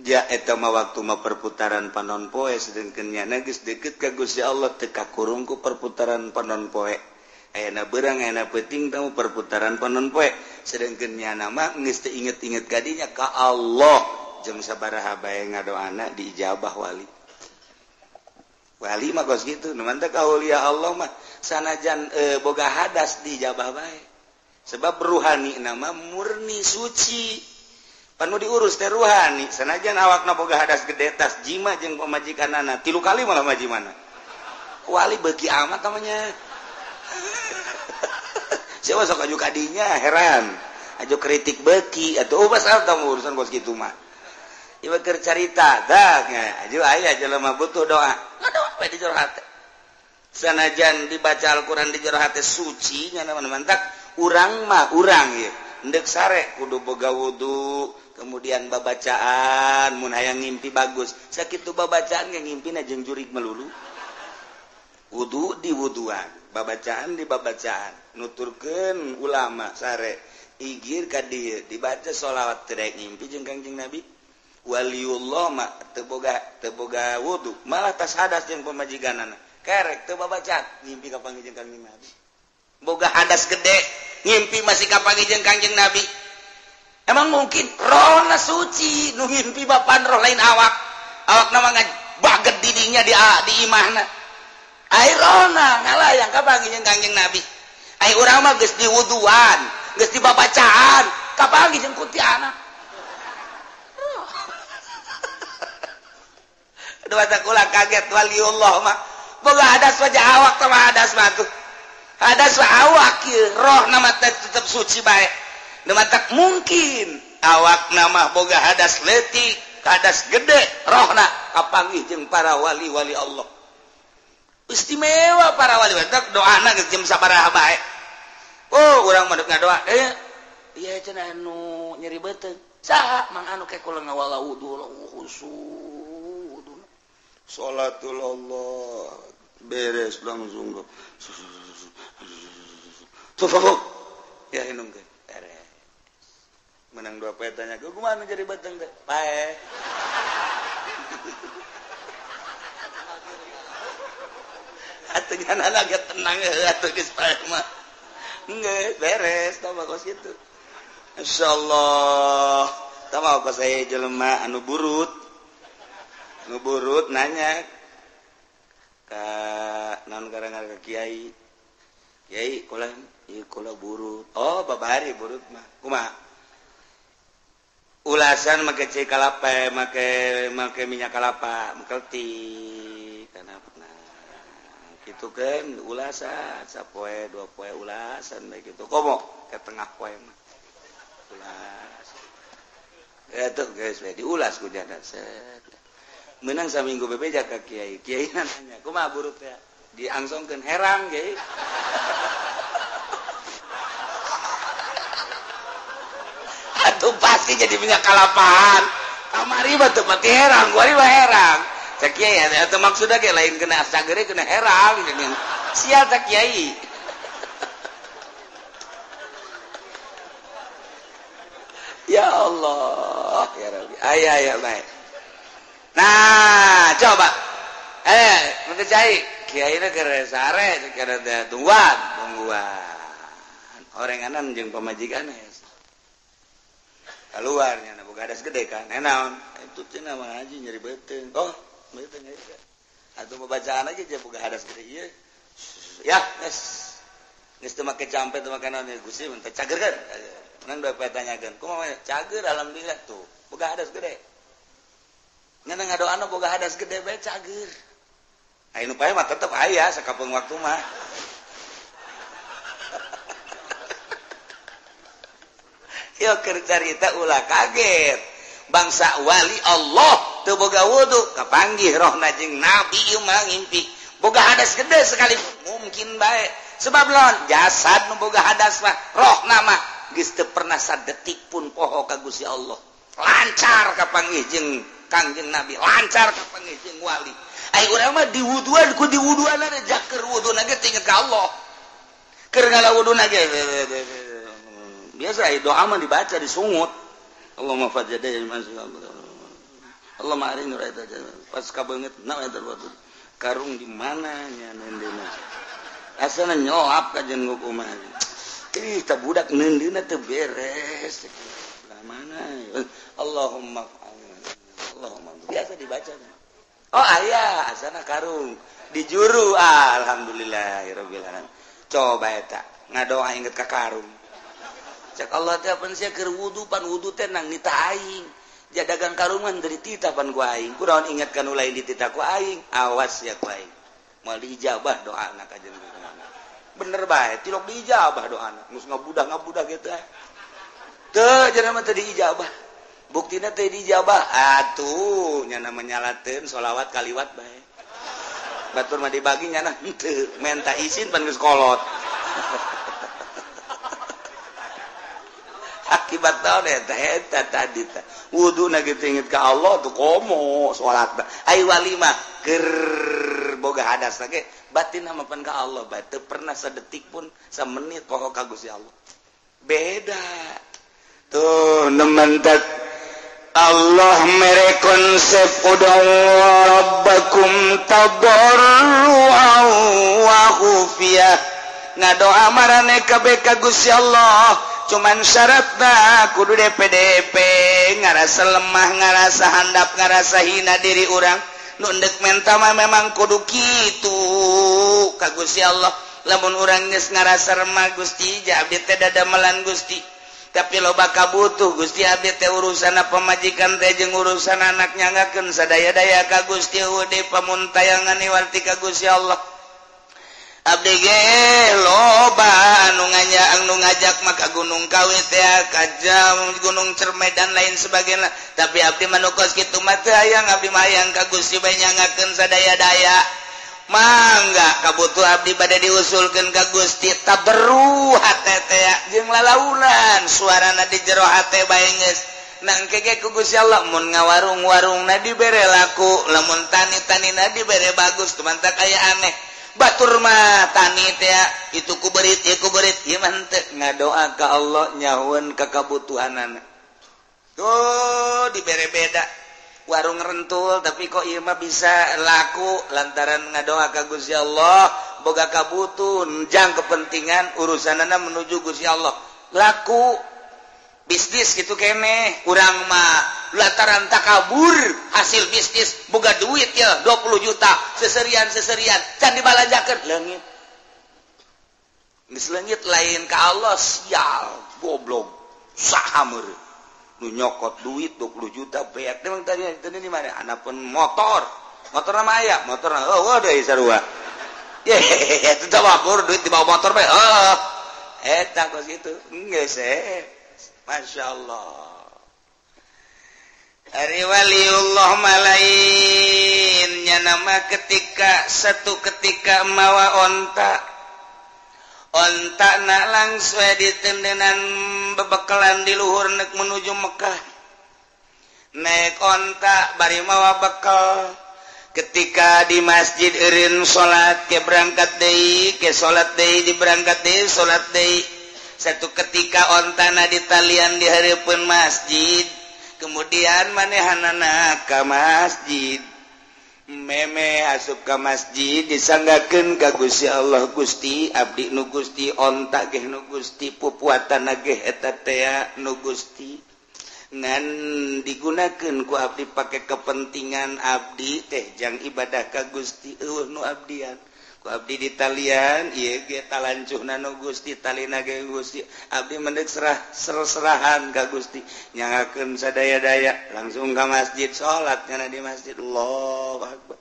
Ja eta mah waktu mah perputaran panon poe sedengkeun nyana geus deukeut ka Gusti Allah teu kakurung ku perputaran panon poe. Ayana beurang ayana peuting tamu perputaran panon poe sedengkeun nyana mah geus teu inget-inget ka dinya ka Allah jeung sabaraha bae ngadoana diijabah wali. Wali mah kos kitu nu mantep aulia Allah mah sanajan boga hadas dijabah bae sebab ruhani nama murni suci. Panu diurus teh ruhani sanajan awakna boga hadas gede tas jima jeung pamajikanana 3 kali malah majimana. Wali beuki amat namanya. Siapa sok aju kadinya heran. Aju kritik beuki atuh oh pasal tamu urusan kos kitu mah. Ieu keur carita dah aju aya jelema butuh doa. Ngadoa we di jero hate. Sanajan dibaca Al-Qur'an di jero hate suci nya mantak urang mah urang ieu. Endek sare kudu boga wudu kemudian babacaan mun hayang ngimpi bagus sakitu babacaan ge ngimpina jeung jurig melulu wudu di wuduan babacaan di babacaan nuturkeun ulama sare igir ka dieu dibaca sholawat teu daek ngimpi jeung Kangjeng Nabi waliullah mah teu boga wudu malah tas hadas jeung pamajikanana kerek teu babacaan ngimpi ka panggih jeung Kangjeng Nabi boga hadas gede ngimpi masih kapanggih jeung Kangjeng Nabi. Emang mungkin rohna suci nu ngimpi bapan roh lain awak. Awakna mah baget didinya di imahna. Ai rohna ngalayang kapanggih jeung Kangjeng Nabi. Ai urang mah geus diwuduan, geus dibabacaan, kapanggih jeung kuntianak. Aduh asa kula kaget waliullah mah. Boga hadas wajah awak sama hadas mah tuh. Hadas awak roh nama tetep suci baik. Tak mungkin awak nama boga hadas leutik, hadas gede, rohna kapanggih jeung para wali-wali Allah. Istimewa para wali tak doana geus jam sabaraha bae. Oh, urang mah deuk ngadoa. Ieu cenah anu nyeri beuteung. Saha mang anu ke kula ngawala wudu khusyuk. Salatul Allah beres langsung. Tuh, ya inung ke beres. Menang 2 poe tanya, "Gua kumaha jadi beteng teh?" Pae. Atuh nyanana ge tenang atuh geus pae mah. Geus beres tah kos kitu. Insyaallah. Tah mah kos aya jelema anu burut. Anu burut nanya ka naon garangan ka kiai. Kiai kula ieu kula burut. Oh, babari burut mah. Kumaha? Ulasan make cai kalapa, make minyak kalapa, mengkelti kana pernah. Kitu kan ulasan sapoe 2 poe ulasan bae kitu. Komo ke tengah poe mah. Ulas. Eta geus we diulas ku jana set. Menang saminggu bebeja ka kiai. Kiai nanya, "Kumaha burut teh?" Diangsongkeun herang kiai. Atuh pasti jadi minyak kalapaan. Kamari mah teu pati herang, kuari mah herang. Cek kiai atuh maksudna ge lain kena sagere kena herang. Sial cek kiai. Ya Allah, ya Rabbi. Aya ya baik. Nah, coba. Mun cai kiai na keur sare keur tungguan, tungguan. Orenganan jeung pamajikan keluarnya na boga hadas gede kan naon itu cenah mah haji nyeri beuteung oh beuteung eta atuh bacaan aja je boga hadas gede ieu ya geus geus teu make campe teu make naon Gusti mun teh cager kan menang dua poe tanyakeun kumaha cager alhamdulillah tuh boga hadas gede ngan ngadoana boga hadas gede bae cager aya nu pae mah tetep aya sakapeung waktu mah. Yo keur carita ulah kaget. Bangsa wali Allah teu boga wudu kapanggih rohna jeung nabi ieu mah ngimpi. Boga hadas gede sekali mungkin bae. Sebab lawan jasad nu boga hadas mah rohna mah geus teu pernah sadetik pun poho ka Gusti Allah. Lancar kapanggih jeung Kangjeng Nabi, lancar kapanggih jeung wali. Ai urang mah diwuduan ku diwuduanna jaker wuduna ge teu inget ka Allah. Keur ngala wuduna ge biasa doa mah dibaca disungut. Allahumma fajjada Allahumma arini ra'ita pas kabeungeut na eta karung di mana nya neundeuna asana nyelap ka jeung kumaha ih ta budak neundeuna teu beres belah mana Allahumma Allahumma biasa dibaca. Oh aya asana karung di juru alhamdulillahirabbil alamin. Coba eta ngadoa inget ka karung. Cek Allah teh pan sia keur wudu pan wudu teh nang nita aing. Ja dagang karungan dari tita pan ku aing. Kunaon ingat ka nu lain ditita ku aing. Awas ya ku aing. Moal diijabah doana ka jeung bener bae tilok diijabah doana. Geus ngabudah-ngabudah kitu eh. Teu cenah mah teu diijabah. Buktina teu diijabah. Atuh nya menyalateun sholawat kaliwat bae. Batur mah dibagi nyana henteu menta izin pan geus kolot. Akibat naon eta eta tadi teh wuduna kitu inget ka Allah tuh komo salat ai wali mah keur boga hadas ge batin mah pan ka Allah bae teu pernah sadetik pun samenit poho ka Gusti Allah. Beda tuh nementak Allah mere konsep ud'u rabbakum tadarruan wa khufiyah. Ngadoa marane kabeh ka Gusti Allah cuman syaratna kudu DPDP ngarasa lemah ngarasa handap ngarasa hina diri urang nu endek menta mah memang kudu kitu ka Gusti Allah. Lamun urang geus ngarasa remah Gusti ja abdi teh dadamelan Gusti tapi loba kabutuh Gusti abdi teh urusan pamajikan teh jeung urusan anak nyangakeun sadaya-daya ka Gusti eueuh pamuntayangan iwarti ka Gusti Allah. Abdi ge loba anu nganya anu ngajak maka Gunung Kawi teh ka jam Gunung Cerme dan lain sebagainya tapi abdi mah nu kos kitu mah teu hayang abdi mah hayang ka Gusti bae nyangakeun sadaya-daya. Mangga kabutuh abdi bade diusulkeun ka Gusti taberru hate teh jeung lalaunan suarana di jero hate bae geus nangke ge ku Gusti Allah mun ngawarung-warungna dibere laku lamun tani-tanina dibere bagus tumantak aya aneh batur mah tani teh itu ku berit ieu ku berit ieu mah henteu ngadoa ka Allah nyahueun ka kabutuhanana tuh dibere beda warung rentul tapi kok ieu mah bisa laku lantaran ngadoa ka Gusti Allah boga kabutuhan jang kepentingan urusanana menuju Gusti Allah laku bisnis gitu keneh urang mah lantaran takabur hasil bisnis boga duit ya 20 juta seserian-seserian can dibalanjakeun leungit geus leungit lain ka Allah sial goblok saha meureun nu nyokot duit 20 juta beak emang tadi di mana anapun motor motor nama aya motor oh deui sarua ye eta mabur duit dibawa motor bae heuh eta kos kitu geus Masya Allah. Ari waliullah malainnya nama ketika satu ketika mawa onta onta nak langsung ditendenan bebekalan di luhur nek menuju Mekah naik onta bari mawa bekal ketika di masjid eureun salat ke berangkat deui ke salat deui di berangkat deui salat deui. Satu ketika ontana ditalian di hareupeun masjid kemudian manehanana ka masjid meme asup ka masjid disanggakeun ka Gusti Allah Gusti abdi nu Gusti onta geh nu Gusti pupuatana geh eta tea nu Gusti ngan digunakeun ku abdi pake kepentingan abdi teh jang ibadah ka Gusti eueuh nu abdian ku abdi ditalian ieu ge talancuhna nu Gusti talina ge Gusti abdi mendek serah serahan ka Gusti nyangakeun sadaya-daya langsung ka masjid salat nyana di masjid Allahu akbar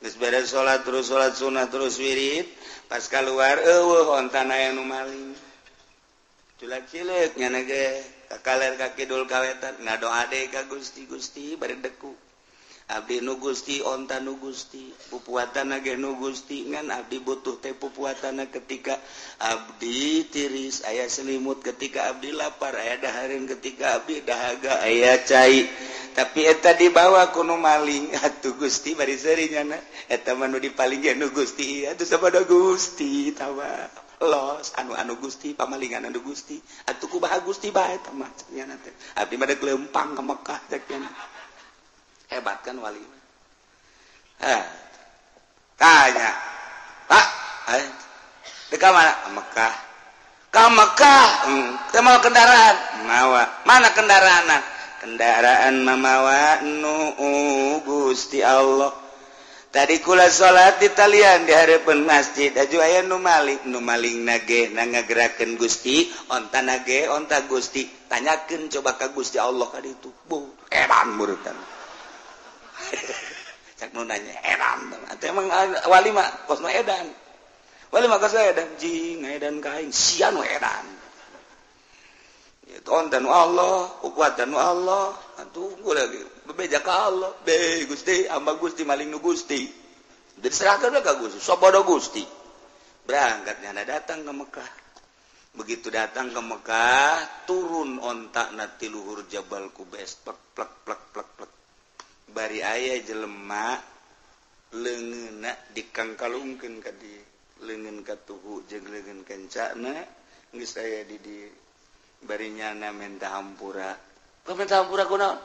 geus beres salat terus salat sunah terus wirid pas kaluar eueuh ontana aya nu maling culak-cileuk nyana ge ka kaler ka kidul ka wetan ngadoa deui ka Gusti Gusti bari deku abdi nu Gusti onta nu Gusti pupuatana ge nu Gusti ngan abdi butuh teh pupuatana ketika abdi tiris aya selimut ketika abdi lapar aya dahareun ketika abdi dahaga aya cai tapi eta dibawa ku nu maling atuh Gusti bari seuri nyana eta mah nu dipaling ge nu Gusti atuh sabada Gusti tawa los anu-anu Gusti pamalingan anu Gusti atuh kumaha Gusti bae eta mah nyana teh abdi mah deuk leumpang ka Mekah cek nyana. Hebat kan wali. Tanya, Pak, dekat mana? Mekah. Ka Mekah, teu mawa kendaraan. Mawa. Mana kendaraan? Kendaraan mamawa nu Gusti Allah. Tadi kula salat di talian di hareupeun masjid aju aya nu maling nage na ngagerakeun Gusti onta nage onta Gusti tanyakeun coba ka Gusti Allah ka ditu bu edan murutan cak nu nanya edan atuh emang wali mah kosna edan wali mah kosna edan jing edan ka aing sia nu edan itu onta nu Allah kuatan nu Allah atuh gua lagi bebeja ka Allah be Gusti hamba Gusti maling nu Gusti diserahkeun ka Gusti sabodo Gusti berangkat nyana datang ke Mekah begitu datang ke Mekah turun ontakna ti luhur Jabal Kubes plek plek plek plek plek bari aya jelema leungeunna dikangkalungkeun ka dieu leungeun katuhu jeung leungeun kencana geus aya di dieu bari nyana menta hampura menta hampura kunaon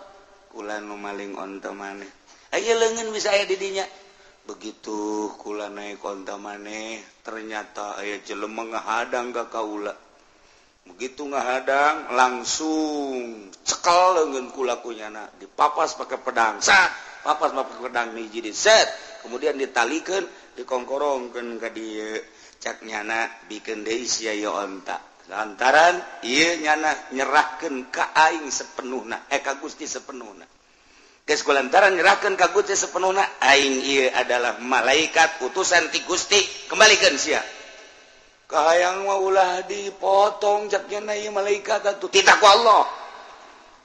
kula nu maling onta maneh aya leungeun bisa aya di dinya begitu kula naik onta maneh ternyata aya jelema ngahadang ka kaula begitu ngahadang langsung cekel leungeun kula ku nyana dipapas pakai pedang sat papas pakai pedang hiji di set kemudian ditalikeun dikongkorongkeun ka dieu cak nyana bikeun deui sia ieu onta lantaran ieu nyana nyerahkeun ka aing sepenuhna ka Gusti sepenuhna geus kulantaran nyerahkeun ka Gusti sepenuhna aing ieu adalah malaikat utusan ti Gusti kembalikeun sia kahayang mah ulah dipotong cak nyana ieu malaikat atuh titah ku Allah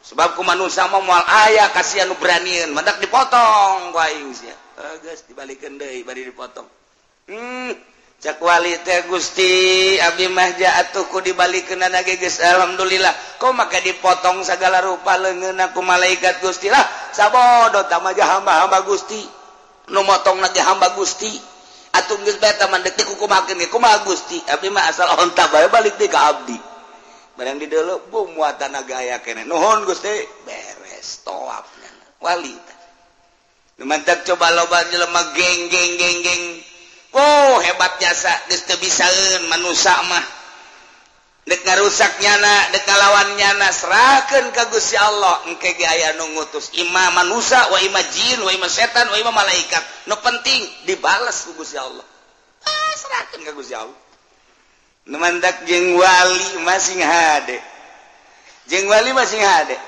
sebab ku manusia mah moal aya kasihan nu beranieun mantak dipotong ku aing sia geus dibalikeun deui bari dipotong cak wali teh Gusti abdi mah atuh ku dibalikeunana ge geus alhamdulillah kok make dipotong sagala rupa leungeunna ku malaikat Gusti lah sabodo tah mah hamba-hamba Gusti nu motongna ge hamba Gusti atuh geus bae tah mah deuk dikukumakeun ge kumaha Gusti abdi mah asal onta bae balik deui ka abdi barang di deuleu bu muatan ge aya keneh nuhun Gusti beres tawafna wali teh nu mantak coba loba jelema geng geng geng geng oh hebat jasa geus teu bisaeun manusa mah dek ngarusak nyana dek ngalawan nyana serahkeun ka Gusti Allah engke ge aya nu ngutus ima manusa wa ima jin wa ima setan wa ima malaikat nu penting dibales ku Gusti Allah serahkeun ka Gusti Allah nu mantak jeung wali masing hade jeung wali masing hade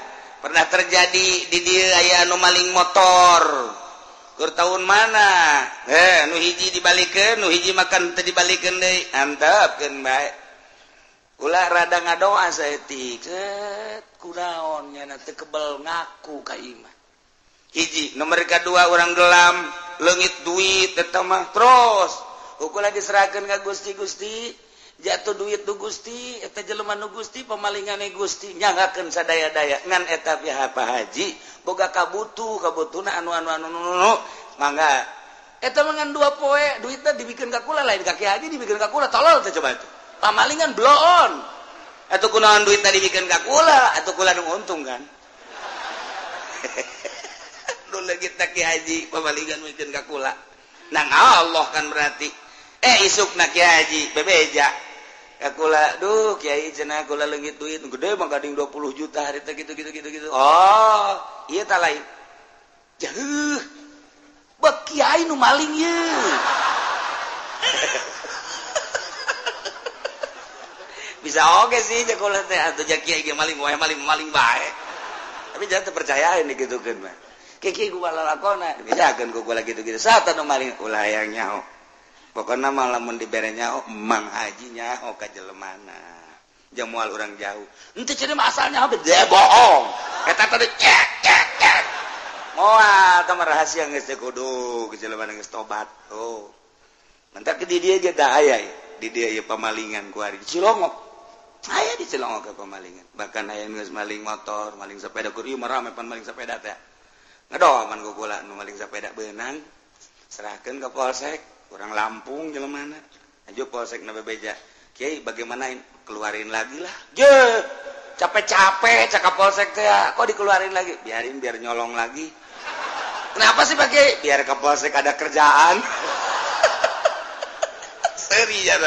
pernah terjadi di dieu aya nu maling motor keur tahun mana nu hiji dibalikeun nu hiji makan teu dibalikeun deui antepkeun bae ulah rada ngadoa saeutik set kunaon nyana teu kebel ngaku ka imah hiji nomor kadua urang gelam leungit duit eta mah terus ukur diserahkeun ka Gusti Gusti jatuh duit nu Gusti eta jelema nu Gusti pemalingane Gusti nyangakeun sadaya-daya ngan eta pihak Pak Haji boga kabutuh kabutuhna anu anu anu anu mangga eta mah ngan 2 poe duitna dibikeun ka kula lain ka Ki Haji dibikeun ka kula tolol teh coba itu pamalingan bloon atuh kunaon duitna dibikeun ka kula atuh kula nu untung kan nu leungit Ki Haji pamalingan mikeun ka kula nang Allah kan berarti isukna Ki Haji bebeja kula duh kiai cenah kula leungit duit gede mah gading 20 juta hari teh gitu gitu gitu gitu oh ieu tah lain jauh bek kiai nu maling ieu bisa oge sih cek kula teh atuh ja kiai ge maling wae maling maling bae tapi jangan terpercayain digitukeun mah kieu ku lalakona dibejakeun ku kula gitu-gitu saat nu maling ulah hayang nyaho pokokna mah lamun dibere nyaho Mang Haji nyaho ka jelemana jeung moal urang jauh henteu cenah mah asal nyaho bede bohong eta tadi cek cek cek moal tah rahasia geus teh kudu jelemana geus tobat oh mantak di dieu ge da aya di dieu ieu pamalingan ku ari Cilongok aya di Cilongok ke pamalingan bahkan aya geus maling motor maling sepeda kur ieu mah rame pan maling sepeda teh ngadoman ku kula nu maling sepeda beunang serahkeun ka polsek orang Lampung jelemana aja polsek na bebeja kiai bagaimana keluarin lagi lah je capek-capek cakap polsek teh kok dikeluarin lagi biarin biar nyolong lagi kenapa sih Pak Kiai biar ke polsek ada kerjaan seri ya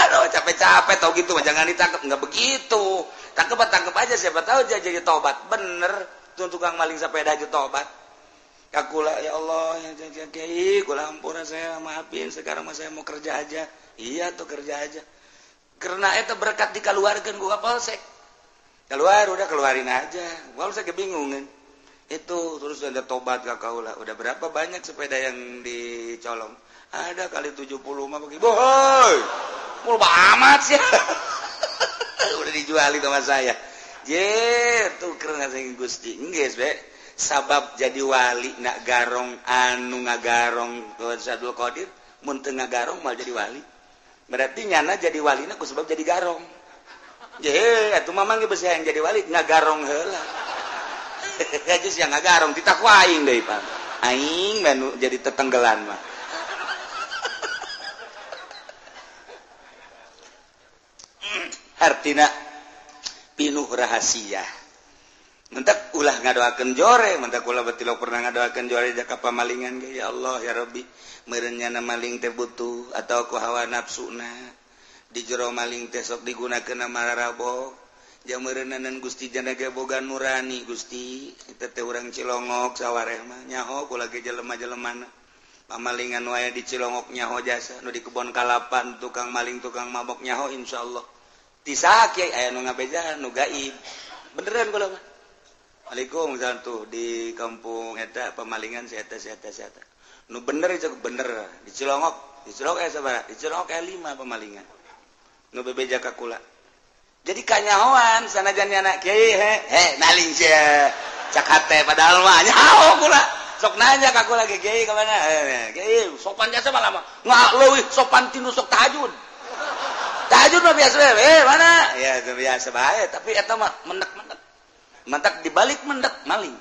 aduh capek-capek tau gitu jangan ditangkap nggak begitu tangkep aja siapa tahu dia jadi tobat bener tuh tukang maling sepeda aja tobat. Kakula ya Allah ya kiai kula hampura saya maafin sekarang mah saya mau kerja aja. Iya tuh kerja aja. Karena eta berkat dikaluarkeun ku Kapolsek. Keluar udah keluarin aja. Polsek kebingungan. Itu terus ada tobat ka kaula. Udah berapa banyak sepeda yang dicolong? Ada kali 70 mah bagi. Bohoi. Mul amat sih. Udah dijualin sama saya. Je, tuh karena saya Gusti. Geus be. Sabab jadi wali nak garong anu ngagarong Tuan Abdul Qadir, mun teu ngagarong mal jadi wali. Berarti nyana jadi walina ku sebab jadi garong. Je, atuh mamang ge beusi hayang jadi wali ngagarong heula. Aja sia ngagarong titah ku aing deui Pak. Aing mah jadi tetenggelan mah. Artina pinuh rahasia. Mentak ulah ngadoakeun jore, mentak ulah batilok pernah ngadoakeun jore jaka pamalingan ge ya Allah ya Rabbi, meureun nyana maling teh butuh atau ku hawa nafsuna. Di jero maling teh sok digunakeun mararabok. Jang meureunnanan Gusti jana ge boga nurani Gusti, eta teh urang Cilongok sawareh mah nyaho kula ge jelema-jelemana. Pamalingan wae di Cilongok nyaho jasa, nu di kebon kalapan tukang maling tukang mabok nyaho insyaallah. Ti saha kiai aya nu ngabejaan nu gaib. Beneran kula mah. Waalaikumsalam tuh di kampung eta pemalingan si eta si eta si eta. Nu bener itu bener di Cilongok aya sabaraha? Di Cilongok aya 5 pemalingan. Nu bebeja ka kula. Jadi kanyahoan sanajan nyana kiai he maling sia. Cak hate padahal mah nyaho kula. Sok nanya ka kula ge kiai ka mana? Kiai sopan jasa malah mah. Nggak leuwih sopan tinu sok tahajud. Tahajud mah biasa mana? Ya itu biasa bae tapi eta mah menek-menek. Mentak dibalik mendak maling.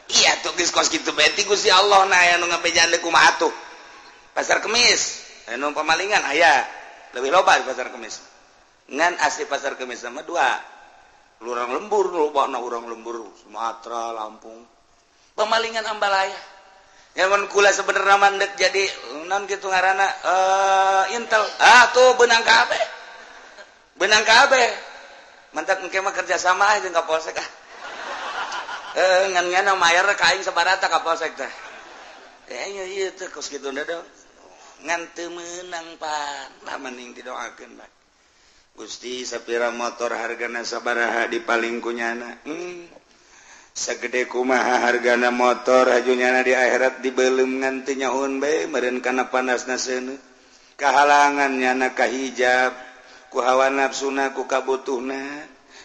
Iya tuh geus kos kitu bae ti Gusti Allah na aya nu ngabejaan deui kumaha atuh. Pasar Kemis aya nu pamalingan aya. Leuwih loba di Pasar Kemis. Ngan asli Pasar Kemis sama dua. Urang lembur lobana urang lembur Sumatera, Lampung. Pemalingan ambalaya. Ya mun kula sebenarnya mandek jadi naon kitu ngaranna intel. Ah tuh beunang kabeh. Beunang kabeh. Mantak engke mah kerja sama jeung ka Polsek ah. Ngan nyana mayar ka aing sabarata ka Polsek teh. Ieu teh kos kitu da ngan teu meunang pan. Lah mending didoakeun bae. Gusti sapira motor hargana sabaraha dipaling ku nyana. Sagede kumaha hargana motor haju nyana di akhirat dibeuleum ngan teu nyahoeun bae meureun kana panasna seuneu. Kahalangan nyana ka hijab. Ku hawa nafsuna ku kabutuhna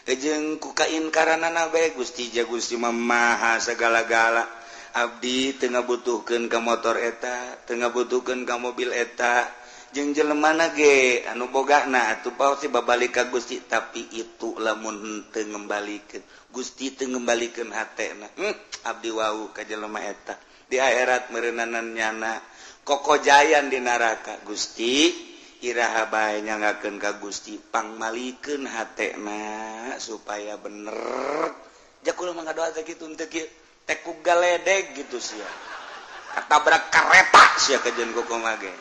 jeung ku kainkaranana bae Gusti ja Gusti mah maha sagala-gala abdi teu ngabutuhkeun ka motor eta teu ngabutuhkeun ka mobil eta jeung jelemana ge anu bogana atuh pasti babalik ka Gusti tapi itu lamun teu ngembalikeun Gusti teu ngembalikeun hatena abdi wau ka jelema eta di akhirat meureunanan nyana kokojayan di neraka Gusti iraha bae nyangakeun ka Gusti pangmalikeun hatena supaya bener. Ja kula mah ngadoa teh kitu teu kieu teh ku galedeg gitu sia. Katabrak kareta sia kajeun kumaha ge.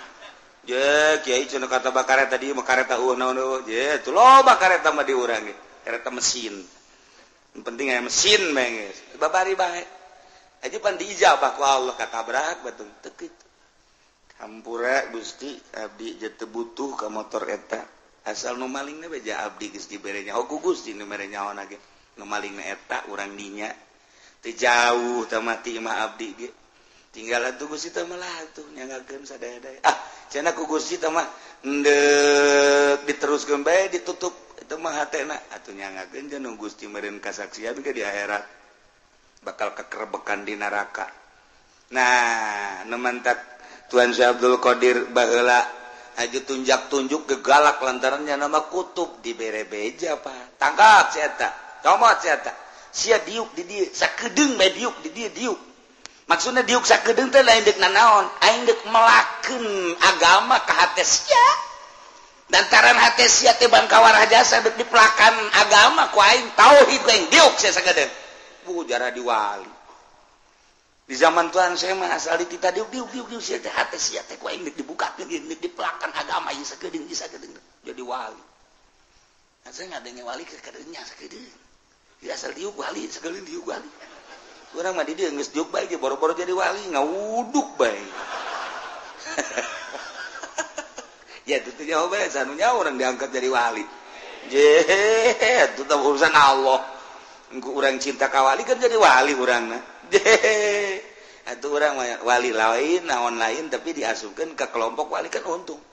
Je kiai cenah katabrak kareta dieu mah kareta eueuh naon eueuh. Je tuh loba kareta mah di urang ge. Kareta mesin. Yang penting aya mesin bae geus. Babari bae. Aja pan diijabah ku Allah katabrak batung teu kitu. Hampura Gusti abdi je teu butuh ka motor eta asal nu malingna bae ja abdi geus dibere nyaho ku Gusti nu mere nyaho ge nu malingna eta urang dinya teu jauh teh mati mah abdi ge tinggal atuh Gusti teh mah atuh nyangakeun sadaya-daya ah cenah ku Gusti teh mah endek diteruskeun bae ditutup eta mah hatena atuh nyangakeun jeung Gusti meureun kasaksian ke di akhirat bakal kekerebekan di neraka. Nah nu mantak Tuan Syekh Abdul Qadir baheula aju tunjak-tunjuk gegalak lantarannya nama kutub dibere beja pak tangkap si eta comot si eta sia diuk di dieu sakedeung bae diuk di dieu diuk maksudna diuk sakedeung teh lain deuk nanaon aing deuk melakeun agama ka hate sia lantaran hate sia teh bangkawarah jasa deuk dipelakan agama ku aing tauhid aing diuk sia sakedeung bu jarah diwali. Di zaman Tuhan saya mah asal ditita diuk diuk diuk diuk sia teh hate sia teh ku aing deuk dibukakeun deuk dipelakan agama ieu sakedeung ieu sakedeung jadi wali. Nah, saya ngadenge wali ke kadeungnya sakedeung. Di asal diuk wali sakedeung diuk wali. Urang mah di dieu geus diuk bae boro-boro jadi wali ngawuduk bae. Ya itu teh jawab bae sanunya urang diangkat jadi wali. Je, itu teh urusan Allah. Engku urang cinta ka wali kan jadi wali urangna. Je, atuh urang wali lain naon lain tapi diasupkeun ke kelompok wali kan untung.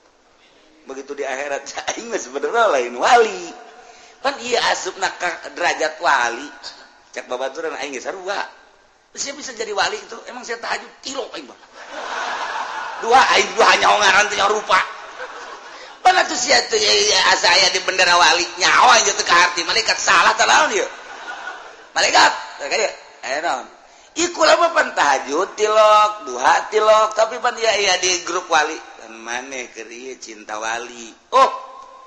Begitu di akhirat aing mah sebenarnya lain wali. Pan ieu asupna ka derajat wali. Cek babaturan aing geus sarua. Saya bisa jadi wali itu emang saya tahajud tilok aing mah. Dua aing dua nyaongaran teh rupa. Pan atuh sia teh asa aya di bendera wali nyawa aing teh ka harti malaikat salah tah naon ieu. Malaikat kaya aya naon. Ieu kula mah pan tahajud tilok, duha tilok, tapi pan ieu aya di grup wali. Pan maneh keur ieu cinta wali. Oh,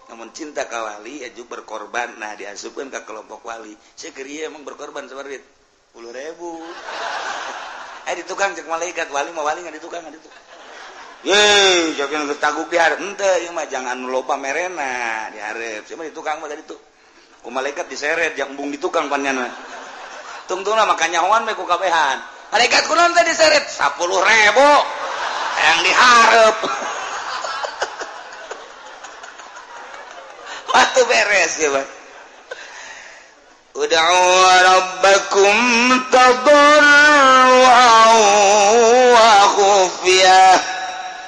namun cinta ka wali aju berkorban nah diasupkeun ka kelompok wali. Sia keur ieu emang berkorban sabar duit. 10.000. Di tukang cek malaikat wali mah wali nggak di tukang nggak di tukang. Ye, jangan taguk di hareup henteu ieu mah jangan loba merena di hareup. Sia mah di tukang mah tadi tuh. Ku malaikat diseret jang embung di tukang pannyana. Tungtungna mah kanyahoan we ku kabehan. Malaikat kunaon teh diseret 10.000. Yang di hareup. Waktu beres ya, Bang. Ud'u rabbakum tadarru'an wa khufyah.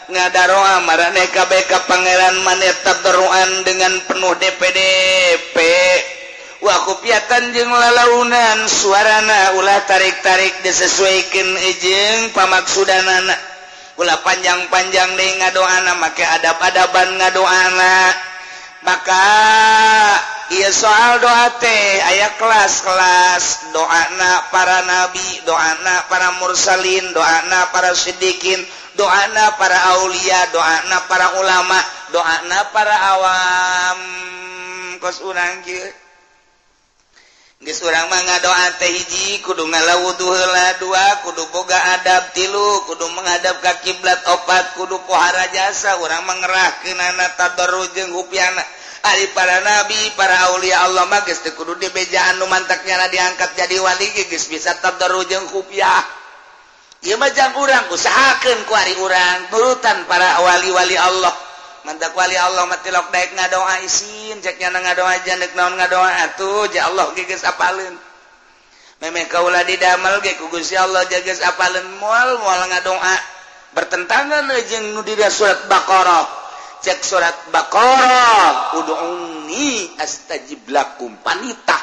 Ngadaroa maraneh kabeh ka pangeran maneh tadarruan dengan penuh DPDP. Wa khufyatan jeung lalaunan suarana ulah tarik-tarik disesuaikeun jeung pamaksudanana. Ulah panjang-panjang deui ngadoana make adab-adaban ngadoana. Maka iya soal doa teh aya kelas-kelas doana para nabi, doana para mursalin, doana para siddiqin, doana para aulia, doana para ulama, doana para awam. Kos urang kieu. Geus urang mah ngadoa teh hiji kudu ngalawudu heula, dua kudu boga adab, tilu kudu menghadap ka kiblat, opat kudu pohara jasa urang mah ngerahkeunana tadarru jeung hupiana. Ari para nabi, para aulia Allah mah geus teu kudu dibejaan nu mantaknya diangkat jadi wali geus bisa tadarru jeung khufiah. Ieu mah jang urang usahakeun ku ari urang nurutan para wali-wali Allah. Mantak wali Allah mah tilok daek ngadoa isin, cek nya ngadoa janek naon ngadoa atuh ja Allah ge geus apaleun. Memeh kaula didamel ge ku Gusti Allah ja geus apaleun moal moal ngadoa. Bertentangan jeung nu di surat Baqarah. Cek surat Baqarah, ud'uni astajib lakum, panitah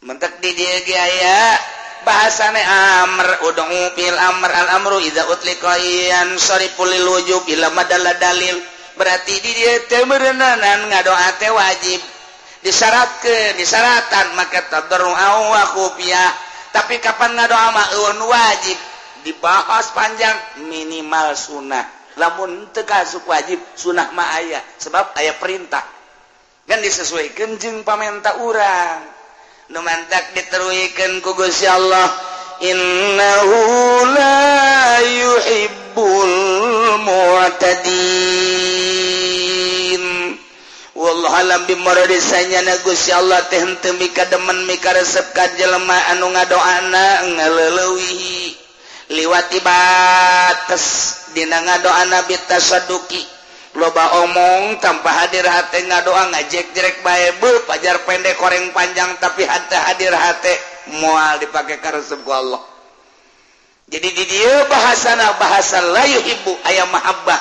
mentek di dieu ge aya bahasane amr, ud'u bil amr, al amru idza utliqa yansarifu lil wujub ila madalla dalil. Berarti di dieu teh meureunanan ngadoa teh wajib disyaratkeun, disaratan maka tadarru'an wa khufiyah. Tapi kapan ngadoa mah eueun wajib dibahas panjang minimal sunah. Lamun teu kasuk wajib sunah mah aya sebab aya perintah kan disesuaikan jeung pamenta urang nu mantak diteruikeun ku Gusti Allah innahu la yuhibbul mu'tadin. Wallahu alam bimuradi sanyana Gusti Allah teh henteu mika demen mika resep ka jelema anu ngadoana ngaleuleui liwati batas dina ngadoana bitasaduki loba omong tanpa hadir hate ngadoa ngajek-jerek bae beuh pajar pendek koreng panjang tapi hate hadir hate moal dipake karesep ku Allah. Jadi di dieu bahasana bahasa la yuhibbu aya mahabbah,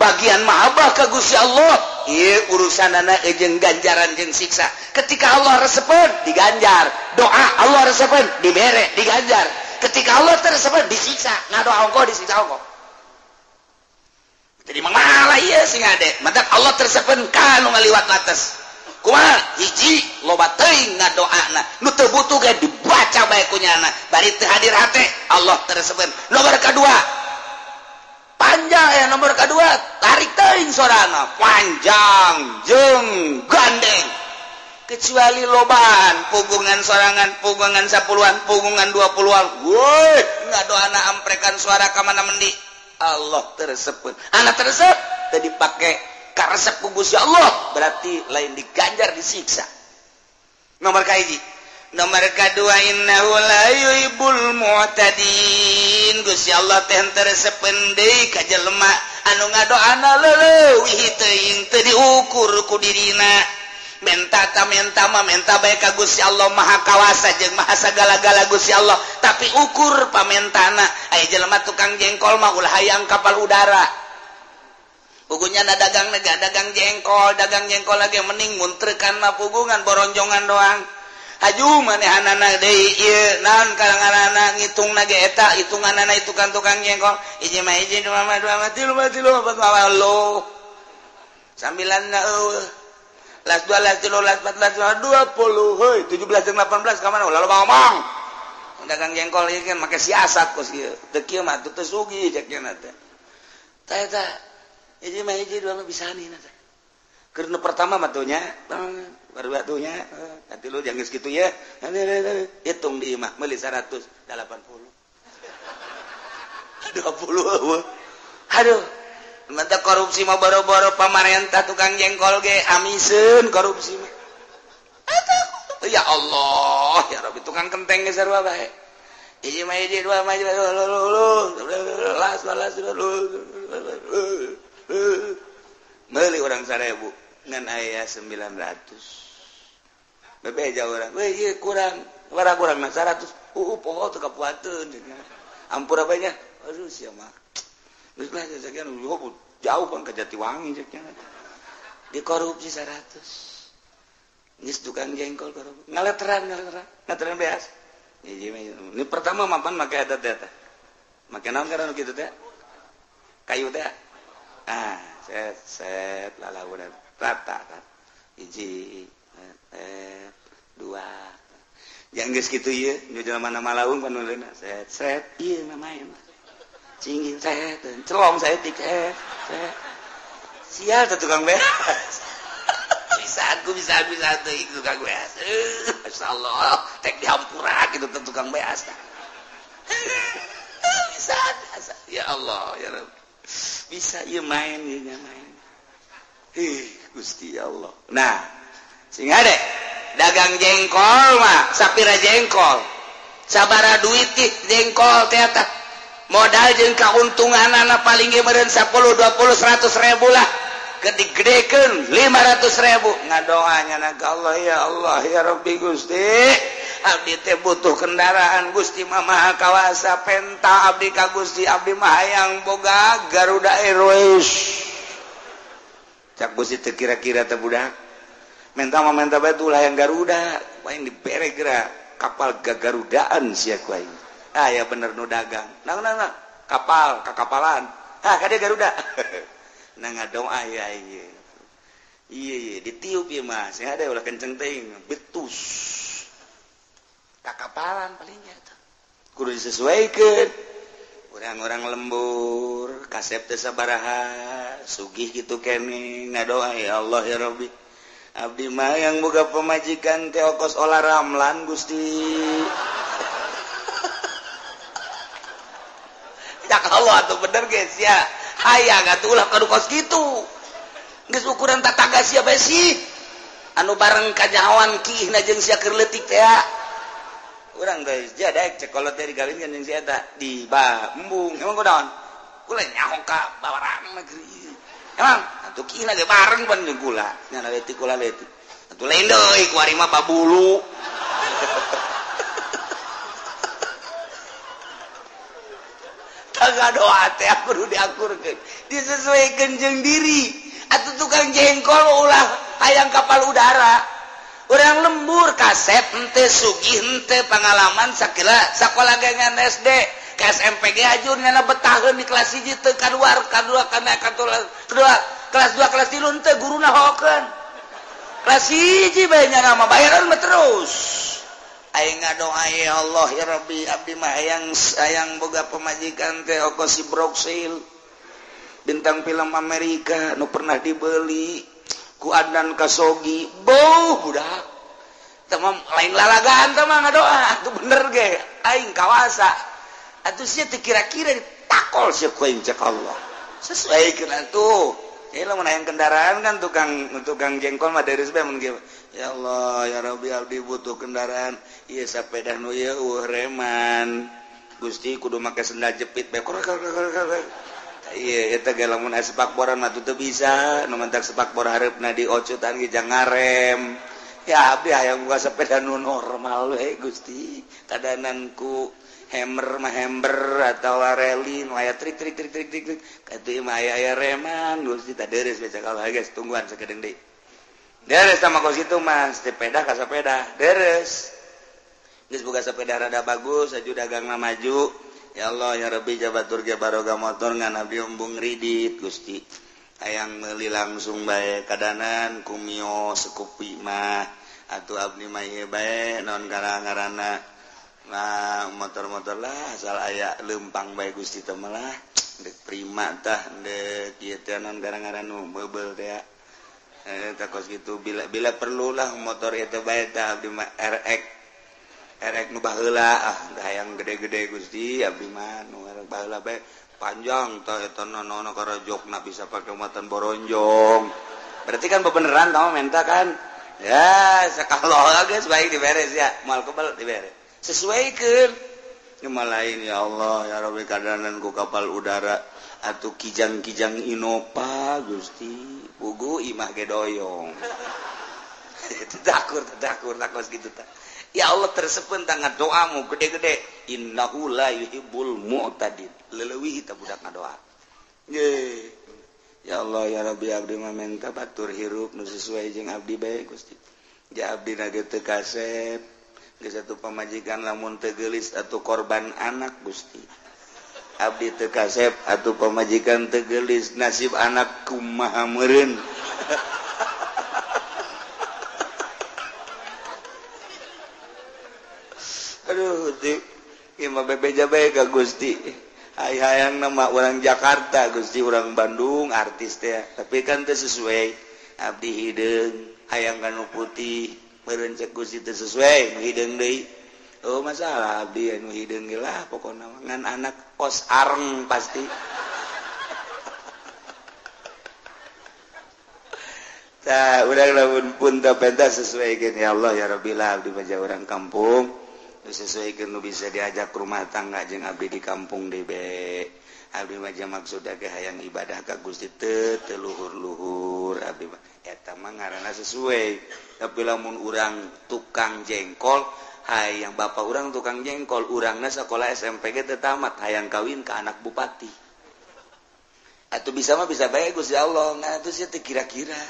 bagian mahabbah ka Gusti Allah ieu urusanana jeung ganjaran jeung siksa. Ketika Allah resepeun diganjar, doa Allah resepeun dibere diganjar. Ketika Allah tersebut disiksa, ngadoa ongkoh disiksa ongkoh. Jadi malah ieu sing ade, mantak Allah tersebut ka nu ngaliwat lates. Kumaha? Hiji loba teuing ngadoana, nu teu butuh ge dibaca bae ku nyana, bari teu hadir hate Allah tersebut. Nomor kadua. Panjang ya nomor kadua, tarik teuing sorana, panjang jeung gandeng. Kecuali lobaan pugungan sorangan, pugungan 10-an, pugungan 20-an. Woi, ngadoana amprekan suara ka mana mendi. Allah tersebut. Anak tersebut teu dipake karesep ku Gusti Allah, berarti lain diganjar disiksa. Nomor kahiji. Nomor kadua innahu la yuhibbul mu'tadin. Gusti Allah teh henteu resepeun deui ka jelema anu ngadoana leuwih teuing teu diukur ku dirina. Menta ta menta mah menta bae ka Gusti Allah Maha Kawasa jeung Maha sagala-gala Gusti Allah, tapi ukur pamentana. Aya jelema tukang jengkol mah ulah hayang kapal udara. Pugunya na dagang nega dagang jengkol lagi mending muntrekan mah pugungan boronjongan doang. Haju manehanana deui ieu naon kalanganana ngitungna ge eta hitunganana itu kan tukang jengkol hiji mah hiji dua mah dua mah tilu mah tilu opat mah walu sambilan eueuh las dua las tilu las empat las lima 20 heuy 17 jeung 18 ka mana ulah loba ngomong dagang jengkol ieu kan make siasat kos ieu teu kieu mah teu sugih cek nya teh tah eta hiji mah hiji dua mah bisani teh keur nu pertama mah tuh nya baru batunya nanti lu jangan segitu ya hitung di imah beli 180 20 aduh mantap korupsi mah boro-boro pamarentah tukang jengkol ge amiseun korupsi mah ya Allah ya Rabbi tukang kenteng ge sarua bae hiji mah hiji dua mah las las meuli urang 1000 ngan aya 900 bebeja orang, weh ieu kurang, warah kurang na 100. Poho teu kapuateun. Ampura bae nya. Aduh sia mah. Geus lah sakian jauh pan ka Jatiwangi cek nya. Dikorupsi 100. Geus tukang jengkol korupsi. Ngaleteran beas. Hiji mah ini pertama mapan make eta teh. Make naon karena kitu teh? Kayu teh. Ah, set set lalaunan rata kan. Hiji dua yang geus kitu ieu nu jelema mana malaung panuleuna set set ieu mah main cingin set celong saeutik set set sial teh tukang beas bisa aku bisa teh tukang beas masyaallah tek dihampura kitu teh tukang beas bisa ya Allah ya Rabb bisa ieu main ieu nya main ih Gusti Allah. Nah sing ade dagang jengkol mah sapira jengkol sabara duit jengkol teh eta modal jeung kauntunganana paling ge meureun 10 20 100 ribu lah gede-gedekeun 500 ribu ngadoa nya ka Allah ya Allah ya Rabbi Gusti abdi teh butuh kendaraan Gusti mah Maha Kawasa penta abdi ka Gusti abdi mah hayang boga Garuda Airways cak Gusti teh kira-kira teh budak menta mah menta bae ulah yang Garuda paling dibere geura kapal gagarudaan sia ku aing ah ya bener nu dagang nah nah kapal kakapalan ah kade Garuda nah ngadoa ya ieu ieu ditiup ieu mah sing ada ulah kenceng teuing betus kakapalan palingnya eta kudu disesuaikeun urang-urang lembur kasep teh sabaraha sugih kitu kene ngadoa ya Allah ya Rabbi abdi mah yang boga pemajikan teh okos olah ramlan Gusti. Ya Allah atuh bener guys ya. Hayang atuh ulah kadu kos kitu. Geus ukuran tatangga sia bae sih. Anu bareng kanyahoan kiihna jeung sia keur leutik teh. Urang teh sia daek cek kolot teh digawinkeun jeung si eta di Bambung. Emang kunaon? Kula nyaho ka bawarang negeri. Emang atuh kiihna ge bareng pan jeung kula. Nya leutik kula leutik. Atuh lain deui ku ari mah babulu. Tangga doa teh kudu diakurkeun. Disesuaikeun jeung diri. Atuh tukang jengkol ulah hayang kapal udara. Urang lembur kasep henteu sugih henteu pangalaman sakila sakola ge ngan SD. Ke SMP ge ajur nyana betaheun di kelas 1 teu kaluar kadua kana kedua kelas 2 kelas 3 henteu guruna hokeun. Kelas 1 bae nyana mah bayaran mah terus. Aing ngadoa ya Allah ya Rabbi abdi mah hayang boga pamajikan teh oko si Broksil bintang film Amerika nu pernah dibeli ku Adnan Kasogi beuh budak teh mah lain lalagaan teh mah ngadoa atuh bener ge aing kawasa atuh sia teu kira-kira ditakol sia ku aing cek Allah sesuaikeun atuh Lamun hayang kendaraan kan tukang jengkol mah deres bae mun kieu. Ya Allah ya Rabbi abdi butuh kendaraan. Ieu sapeda nu ieu eueuh reman. Gusti kudu make sendal jepit bae. Ieu eta ge lamun aya sepakboran mah teu bisa, nu mantak sepakbor hareupna diocutan ge jang ngarem. Ya abdi hayang buka sepeda nu normal we Gusti. Kadanan ku hammer mah hammer atau reli nu aya trik trik trik trik trik katuh mah aya aya reman Gusti tah deres bae cakal geus tungguan sakedeung deui. Deres sama kos itu mah sepeda ka sepeda deres. Geus boga sepeda rada bagus aju dagangna maju. Ya Allah ya Rabbi jabatur ge baroga motor ngan abdi embung ridit Gusti. Hayang meuli langsung bae kadanan ku Mio Scoopy mah atuh abdi mah ieu bae naon ngaranna. Nah motor-motor lah asal aya lempang bae Gusti teh mah lah deuk prima tah deuk ieu teh naon ngaran-ngaran nu meubel teh tah kos kitu bila perlulah motor ieu teh bae tah abdi mah RX RX nu baheula ah hayang gede-gede Gusti abdi mah nu baheula bae panjang tah eta nono karajokna bisa pake muatan boronjong berarti kan bebeneran tah menta kan ya sakalo geus baik diberes ya moal kebel diberes sesuaikan lain ya Allah ya Rabbi kadanan ku kapal udara atau kijang-kijang Innova Gusti pugu imah ge doyong takur takur takos gitu ta ya Allah tersepen tangan doamu gede-gede innahu la yuhibbul mu'tadin leleuwih ta budak ngadoa ye ya Allah ya Rabbi abdi mah menta batur hirup nu sesuai jeung abdi bae Gusti ja abdi na ge teu kasep geus satu pamajikan lamun teu geulis atau korban anak Gusti abdi teu kasep atau pamajikan teu geulis nasib anak kumaha meureun aduh ti ieu mah bebeja bae ka Gusti ai hayang nama urang Jakarta Gusti urang Bandung artis teh tapi kan teu sesuai abdi hideung hayang kanu putih meureun cek Gusti teu sesuai nu hideung deui oh masalah abdi anu hideung ge lah pokona ngan anak kos areng pasti tah urang lamun pun teu penta sesuaikeun ya Allah ya Rabbi lah abdi mah urang kampung nu sesuaikeun nu bisa diajak rumah tangga jeung abdi di kampung deui be abdi mah maksudna ge hayang ibadah ka Gusti teu teu luhur-luhur abdi mah eta mah ngaranna sesuai. Tapi lamun urang tukang jengkol hayang bapak urang tukang jengkol urangna sekolah SMP ge teu tamat hayang kawin ka anak bupati atuh bisa mah bisa bae Gusti Allah ngan atuh sia teu kira-kira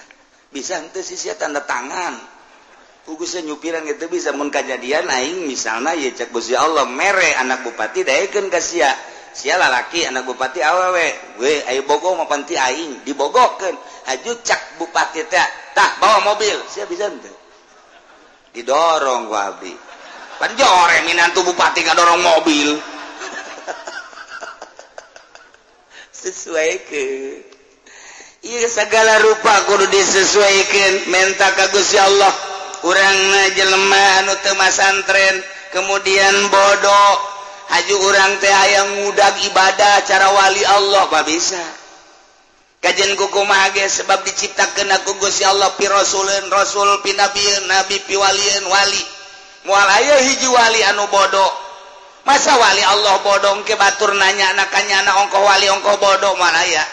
bisa henteu sih sia tanda tangan Gusti nyupiran ge teu bisa mun kajadian aing misalna ye cek Gusti Allah mere anak bupati daekeun ka sia sia lalaki anak bupati awewe we aya bogo mah panti aing dibogokeun haju cak bupati teh tah bawa mobil sia bisa henteu didorong ku abdi pan jore minantu bupati ngadorong mobil sesuaikeun ieu segala rupa kudu disesuaikeun menta ka Gusti Allah urangna jelema anu teu masantren kemudian bodoh haju urang teh hayang ngudag ibadah cara wali Allah mah bisa kajian kumaha ge sebab diciptakeun ku Gusti Allah pi rasuleun rasul pi nabieun nabi pi walieun wali moal aya hiji wali anu bodoh masa wali Allah bodoh ke batur nanya nakanyana ongkoh wali ongkoh bodoh moal aya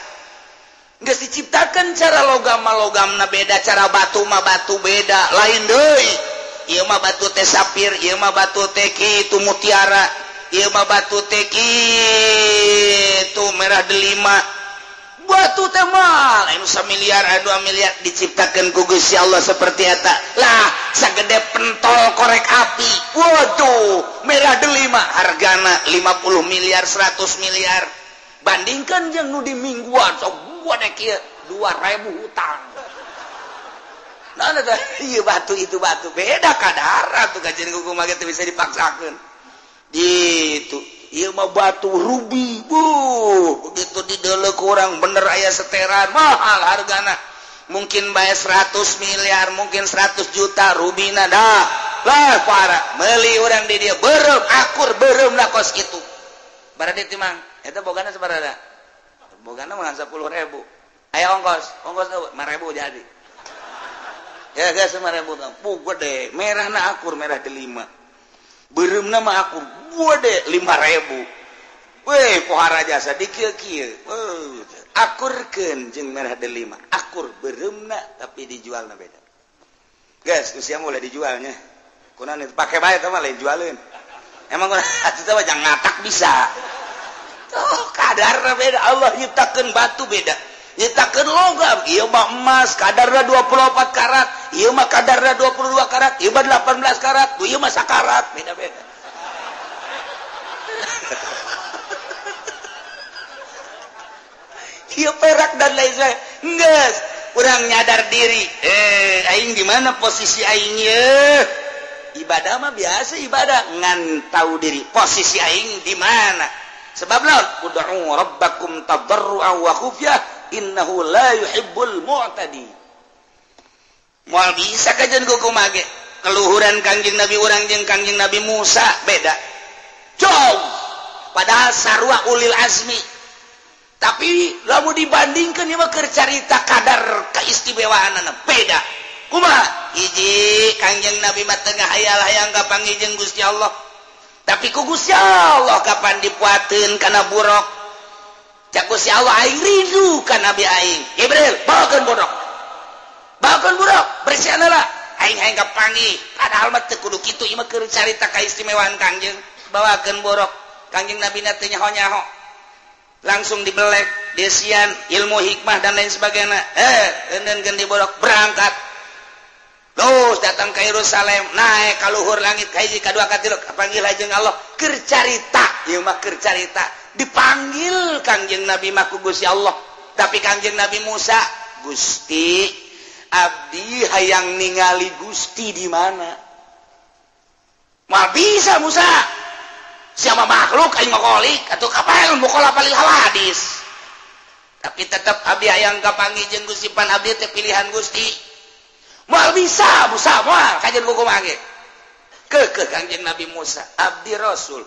geus diciptakeun cara logam mah logamna beda cara batu mah batu beda lain deui ieu mah batu teh sapir ieu mah batu teh kitu mutiara ieu mah batu teh kitu merah delima batu teh mah anu samiliar anu 2 miliar diciptakeun ku Gusti Allah seperti eta lah sagede pentol korek api waduh merah delima hargana 50 miliar 100 miliar bandingkan jeung nu di mingguan sok gua dek ieu 2000 hutang nah eta ieu batu itu batu beda kadar atuh kajian kumaha ge teu bisa dipaksakeun gitu ieu mah batu rubi buh begitu dideuleu kurang bener aya seteran mahal hargana mungkin bae 100 miliar mungkin 100 juta rubina dah lah para meuli urang di dieu beureum akur beureum lah kos kitu barade teh mang eta bogana sabaraha bogana mah 10.000 Aya ongkos, ongkos 5.000 jadi. Ya guys 5.000. Puh gede, merahna akur merah delima. Beureumna mah akur gede 5.000. Weh pohara jasa di kieu-kieu. Akurkeun jeung merah delima. Akur beureumna tapi dijualna beda. Guys, usia mulai dijualnya. Kunaon itu pake bae teh mah lain jualeun. Emang kunaon atuh teh jangan ngatak bisa. Tuh kadarna beda, Allah nyiptakeun batu beda. Nyiptakeun logam, ieu mah emas kadarna 24 karat, ieu mah kadarna 22 karat, ieu mah 18 karat, ieu mah sakarat, beda-beda. Ieu perak dan lain sebagainya. Geus, urang nyadar diri, aing di mana posisi aing ye? Ibadah mah biasa ibadah, ngan tahu diri posisi aing di mana. Sebab lawan ud'u rabbakum tadarruan wa khufyah innahu la yuhibbul mu'tadi. Moal bisa kajian kuku mage keluhuran Kangjeng Nabi urang jeung Kangjeng Nabi Musa beda. Jauh. Padahal sarua ulil azmi. Tapi lamun dibandingkeun ieu mah keur carita kadar keistimewaanana beda. Kumaha? Hiji Kangjeng Nabi mah teu ngahayal-hayang kapanggih jeung Gusti Allah. Tapi ku Gusti Allah kapan dipuateun kana buruk. Cak Gusti Allah aing rindu ka Nabi aing. Jibril, bawakeun buruk. Bawakeun buruk, bersihan heula. Aing hayang kapanggih. Padahal mah teu kudu kitu, ieu mah keur carita kaistimewaan Kangjeng. Bawakeun buruk. Kangjeng Nabi na teu nyaho-nyaho. Langsung dibelek, desian, ilmu hikmah dan lain sebagainya. Eundeunkeun di buruk, berangkat. Terus datang ke Yerusalem, naik ka luhur langit, ka hiji, ka dua, ka tilu, kapanggil jeung Allah. Keur carita, ieu mah keur carita. Dipanggil Kangjeng Nabi mah ku Gusti Allah. Tapi Kangjeng Nabi Musa, Gusti, abdi hayang ningali Gusti di mana? Moal bisa Musa. Siapa makhluk aing ngokolik atuh kapaeun mukola palil hawadis. Tapi tetep abdi hayang kapanggih jeung Gusti, pan abdi teh pilihan Gusti. Moal bisa Musa, moal kajian kuku mage. Keukeuh Kangjeng Nabi Musa, abdi Rasul.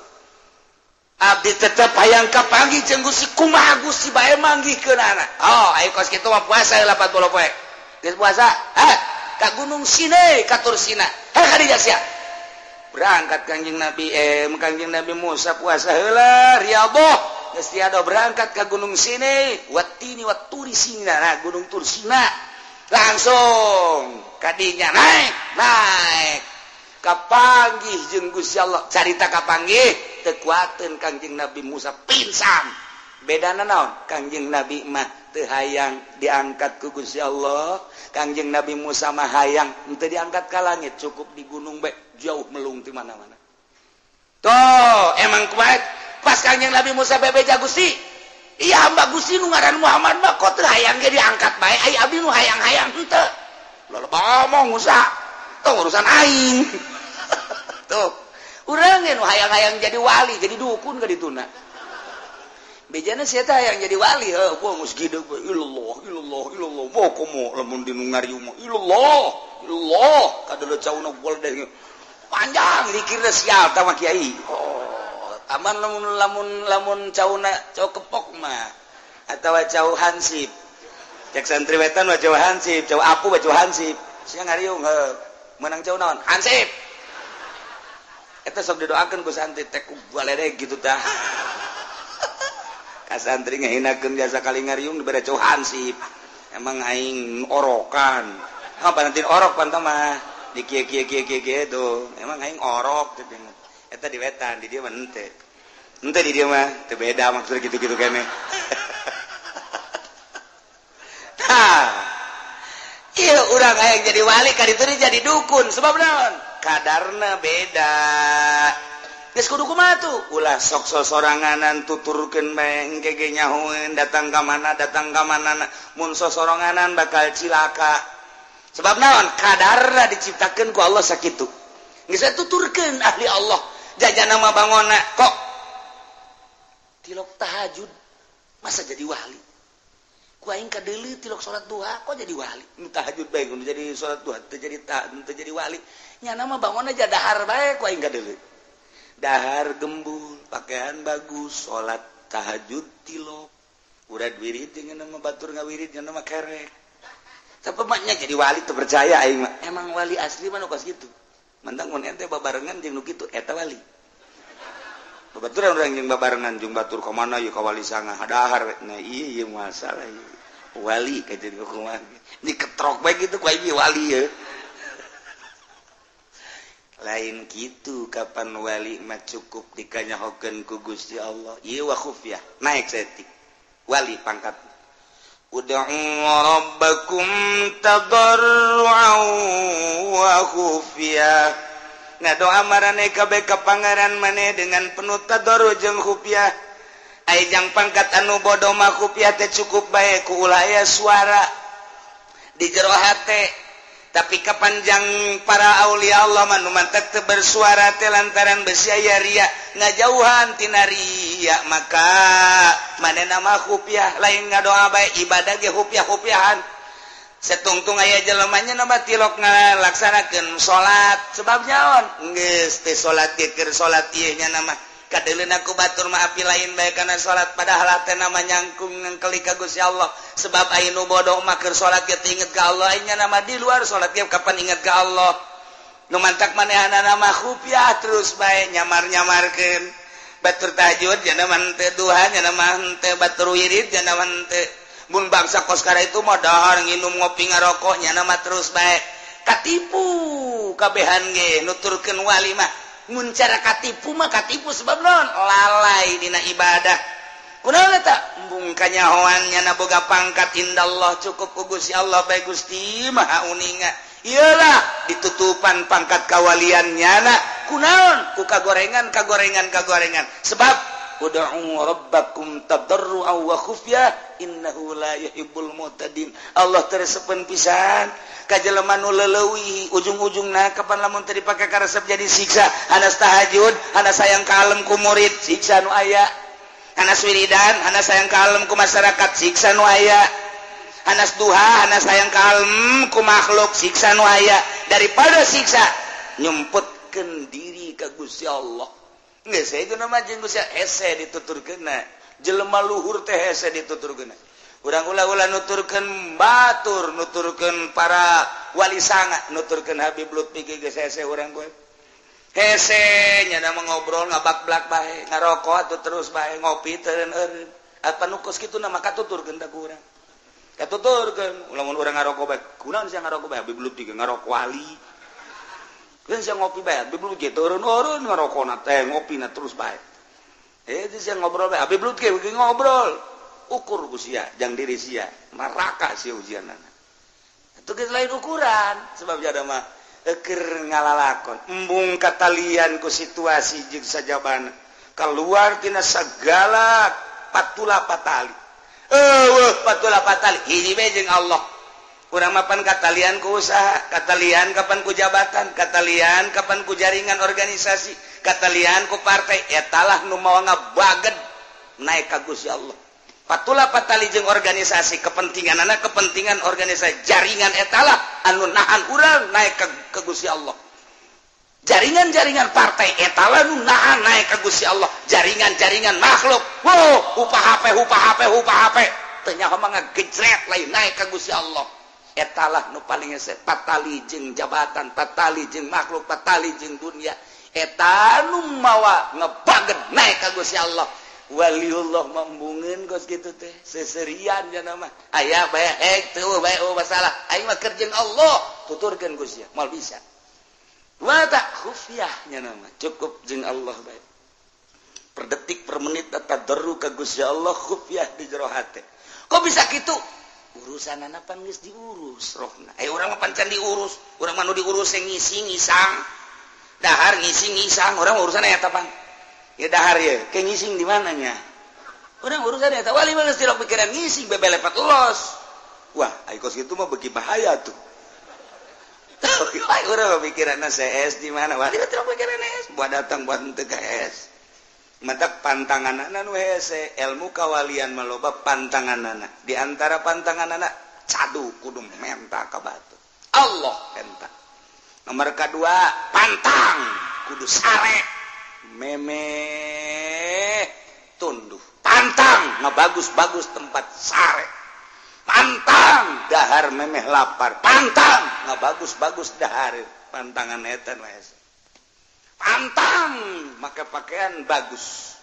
Abdi tetep hayang kapanggih jeung Gusti, kumaha Gusti bae manggihkeunana. Oh, ayo kos kitu mah puasa 80 poe. Geus puasa, ha? Ka Gunung Sinai, ka Tur Sina. Heh ka dieu sia. Berangkat Kangjeng Nabi Kangjeng Nabi Musa puasa heula riyadhah. Geus tiada berangkat ka Gunung Sinai, watini waturi Sina, nah Gunung Tur Sina. Langsung kadinya naik, naik. Kapanggih jeung Gusti Allah, carita kapanggih teu kuateun Kangjeng Nabi Musa pingsan. Bedana naon? Kangjeng Nabi mah teu hayang diangkat ku Gusti Allah, Kangjeng Nabi Musa mah hayang henteu diangkat ka langit, cukup di gunung bae jauh melung ti mana-mana. Tuh, emang kuat pas Kangjeng Nabi Musa bebeja Gusti. Iya hamba Gusti nu ngaran Muhammad mah kok teu hayang ge diangkat bae, ai abdi nu hayang-hayang henteu. Loba ngomong Musa, tuh urusan aing. Tuh, urang ge nu hayang-hayang jadi wali, jadi dukun ka dituna. Bejana sia teh hayang jadi wali, heuh, gua geus gede we, ilallah, ilallah, ilallah. Moh komo lamun di nu ngariung mah, ilallah, ilallah, kadeuleut cauna goldeng. Panjang dikirna sial tah mah kiai. Oh, aman lamun lamun lamun cauna cau kepok mah atawa cau hansip. Cek santri wetan mah cau hansip, cau apu mah cau hansip. Sia ngariung heuh, meunang cau naon? Hansip. Eta sok didoakeun ku santri teh ku baledeg kitu tah. Ka santri ngahinakeun jasa kali ngariung dibere cau hansip. Emang aing orokan. Hah panentin orok pan tah mah. Di kieu kieu kieu kieu kieu tuh. Emang aing orok teh. Eta di wetan di dieu mah henteu. Henteu di dieu mah teu beda maksud kitu-kitu keneh. Tah. Ieu urang hayang jadi wali ka ditu jadi dukun sebab naon? Kadarna beda. Geus kudu kumaha tuh? Ulah sok sosoranganan tuturkeun bae engke ge nyahoeun datang ka mana mun sosoranganan bakal cilaka. Sebab naon? Kadarna diciptakeun ku Allah sakitu. Geus tuturkeun ahli Allah. Jajana mah bangona kok tilok tahajud masa jadi wali. Ku aing kadeuleu tilok salat duha kok jadi wali. Nu tahajud bae nu jadi salat duha teu jadi teu jadi wali. Nyana mah bangona aja dahar bae ku aing kadeuleu. Dahar gembul, pakaian bagus, salat tahajud tilok. Urad wirid jeung nama batur ngawirid jeung nama kerek. Tapi maknya jadi wali teu percaya aing mah. Emang wali asli mah nu kos kitu. Mantang mun ente babarengan jeung nu kitu eta wali. Babaturan urang jeung babarengan jeung batur ka mana ieu ka wali sanga hadahar we. Nah ieu ieu masalah ieu. Wali ka jadi kumaha. Diketrok bae kitu ku aing wali ye. Lain gitu kapan wali mah cukup dikanyahokeun ku Gusti Allah. Ieu wa khufyah naik saeutik wali pangkat. Ud'u rabbakum tadarruan wa khufyah. Ngadoa marane kabeh ka pangeran maneh dengan penuh tadarru jeung khufyah. Ai jang pangkat anu bodoh mah khufyah teh cukup bae ku ulah aya suara di jero hate. Tapi kapanjang para aulia Allah mah nu mantak teu bersuara teh lantaran besi aya ria ngajauhan tina ria maka manehna mah khufyah lain ngadoa bae ibadah ge khufyah-khufyahan. Setungtung aya jelema nya mah tilok ngalaksanakeun salat sebab nyaon geus teh salat ge keur salat ieu nya mah kadeuleuna ku batur mah api lain bae kana salat padahal hatena mah nyangkung ngengkeli ka Gusti Allah sebab aya nu bodoh mah keur salat ge teu inget ka Allah nya mah di luar salat ge kapan inget ka Allah nu mantak manehanana mah khufyah terus bae nyamar-nyamarkeun batur tahajud nya mah henteu duha nya mah henteu batur wirid nya mah henteu mun bangsa koskara itu mah dahar nginum ngopi ngarokok nya mah terus bae katipu kabehan ge nuturkeun wali mah mun cara katipu mah katipu sebab non lalai dina ibadah kunaon eta embung kanyahoan nyana boga pangkat indallah cukup ku Gusti Allah bae Gusti Maha uninga iyalah ditutupan pangkat kawalian nyana kunaon ku kagorengan kagorengan kagorengan sebab ud'u rabbakum tadarruan wa khufyah innahu la yuhibbul mu'tadin. Allah teresepeun pisan ka jelema nu leuwih ujung-ujungna kapan lamun teu dipake karesep jadi siksa hanas tahajud hanas sayang kalem ku murid siksa nu aya hanas wiridan hanas sayang kalem ku masyarakat siksa nu aya hanas duha hanas sayang kalem ku makhluk siksa nu aya daripada siksa nyumputkeun diri ka Gusti Allah. Geus saya guna mah jeung Gusti hese dituturkeunna jelema luhur teh hese dituturkeunna urang ulah-ulah nuturkeun batur nuturkeun para wali sanga nuturkeun Habib Lutfi ge geus hese urang koe hese nya mah ngobrol ngabak-blak bae ngarokok atuh terus bae ngopi teu eureun apa nu kos kitu na mah katuturkeun da ku urang katuturkeun lamun urang ngarokok bae kunaon sia ngarokok bae Habib Lutfi ge ngarokok wali kan sia ngopi bae Habib Lutfi ge turun-turun ngarokona teh ngopina terus bae itu sia ngobrol bae Habib Lutfi ge ngobrol ukur ku sia jang diri sia neraka sia ujianana itu geus lain ukuran sebab jada mah keur ngalalakon embung katalian ku situasi jeung sajabana keluar tina segala patula patali eueuh patula patali hiji bae jeung Allah. Urang mapan katalian ku usaha, katalian kapan ku jabatan, katalian kapan ku jaringan organisasi, katalian ku partai, etalah nu mawa ngabaged naik ka Gusti Allah. Patula patali jeung organisasi kepentinganana kepentingan organisasi jaringan etalah anu nahan urang naik ka Gusti Allah. Jaringan-jaringan partai etalah nu nahan naik ka Gusti Allah. Jaringan-jaringan makhluk, wow, upah HP, upah HP, upah HP, teu nyaho mah ngagejret lain naik ka Gusti Allah. Etalah nu paling hese patali jeung jabatan, patali jeung makhluk, patali jeung dunia. Eta nu mawa ngebaget naik ka Gusti Allah. Waliullah mambungeun kos kitu teh seserian nya mah. Aya bae hek teu bae masalah. Aing mah keur jeung Allah, tuturkeun Gusti moal bisa. Wa ta khufyah nya mah cukup jeung Allah bae. Per detik per menit tadarru ka Gusti Allah khufyah di jero hate. Kok bisa kitu? Urusanana pan geus diurus rohna. Urang mah pan can diurus, urang mah nu diurus ngisi ngisang. Dahar ngisi ngisang, urang urusan eta pan. Ya dahar ye, ke ngising di mana nya? Urang urusan eta wali mah geus tilok pikiran ngising bebelepat los. Wah, ai kos kitu mah beuki bahaya tuh. Urang mah pikiranna CS di mana? Wali mah tilok pikiran S, buat datang buat henteu ka S. Matak pantanganana nu hese ilmu kawalian maloba pantanganana di antara pantanganana cadu kudu menta ka batu Allah enta nomor kedua pantang kudu sare memeh tunduh pantang Ngabagus-bagus tempat sare. Pantang dahar memeh lapar. Pantang ngabagus-bagus dahar. Pantangan eta mah. Pantang make pakaian bagus.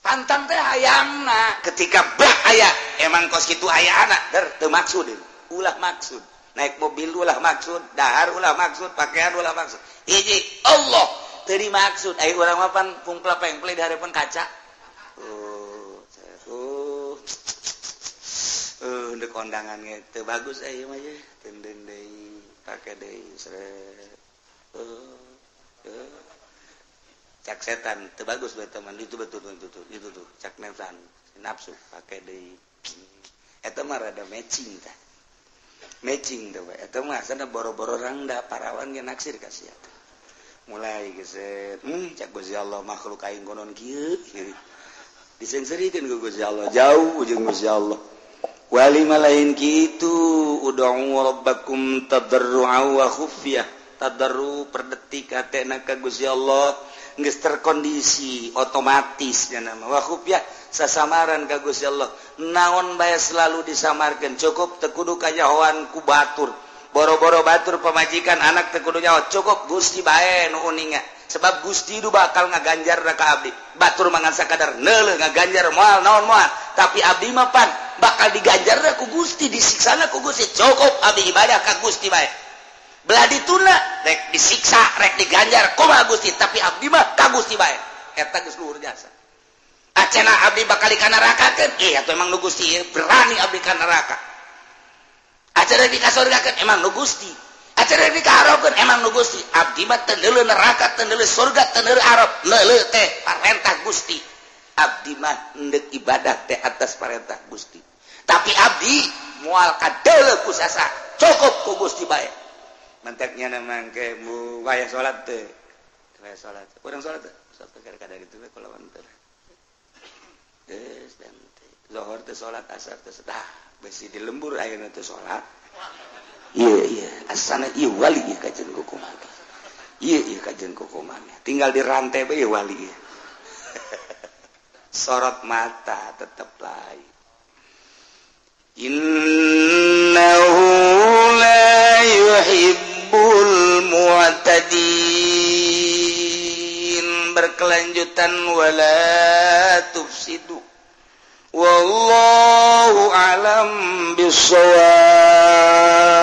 Pantang teh hayangna ketika bah aya emang kos kitu aya anak der teu maksud ulah maksud. Naik mobil ulah maksud, dahar ulah maksud, pakaian ulah maksud. Hiji Allah teu dimaksud. Ai urang mah pan pungpla pengple di hareupeun kaca. Ndek kondangan ge teu bagus ieu mah ye. Tenden deui, pake deui sret. Cak setan teu bagus bae teman itu betul itu tuh cak nafsan nafsu pake deui. Eta mah rada matching tah. Matching tuh eta mah asana boro-boro rangda parawan ge naksir ka sia. Mulai geset, cak Gusti Allah makhluk aing konon kieu. Disengserikeun ku Gusti Allah jauh jeung Gusti Allah. Wali malain kitu ud'u rabbakum tadarru'a wa khufyah. Tadarru per detik hatena ka Gusti Allah geus terkondisi otomatis nya nama wa khufyah sasamaran ka Gusti Allah. Naon bae selalu disamarkeun cukup teu kudu kajahoan ku batur. Boro-boro batur pamajikan anak teu kudu nyaho cukup Gusti bae nu uninga. Sebab Gusti du bakal ngaganjar ka abdi. Batur mangan sakadar neuleuh ngaganjar moal naon moal, tapi abdi mah pan bakal diganjar ku Gusti, disiksana ku Gusti. Cukup abdi ibadah ka Gusti bae. Belah dituna rek disiksa rek diganjar kumaha Gusti, tapi abdi mah ka Gusti bae. Eta geus luhur jasa. Acena abdi bakal ka nerakakeun, atuh emang nu Gusti berani abdi ka neraka. Acena di kasurgakeun emang nu Gusti. Acena di kahareupeun emang nu Gusti. Abdi mah teu neuleuh neraka, teu neuleuh surga, teu neuleuh arab, neuleuh teh parentah Gusti. Abdi mah endek ibadah teh atas parentah Gusti. Tapi abdi moal kadeuleuh ku sasa, cukup ku Gusti bae. Mantaknya namang ke mu wayah salat teh. Wayah salat. Urang salat teh. Salat kadang itu we kulawan teh. Geus dan teh. Zuhur teh salat, asar teh dah besi di lembur ayeuna teh salat. Ieu ieu asana ieu wali ieu kajen kukumaha. Ieu ieu kajen kukumaha. Tinggal di rantai bae wali ieu. Sorot mata tetep lain. Innahu la yuhibbul mu'tadin. Berkelanjutan wala tufsidu. Wallahu a'lam bissawab.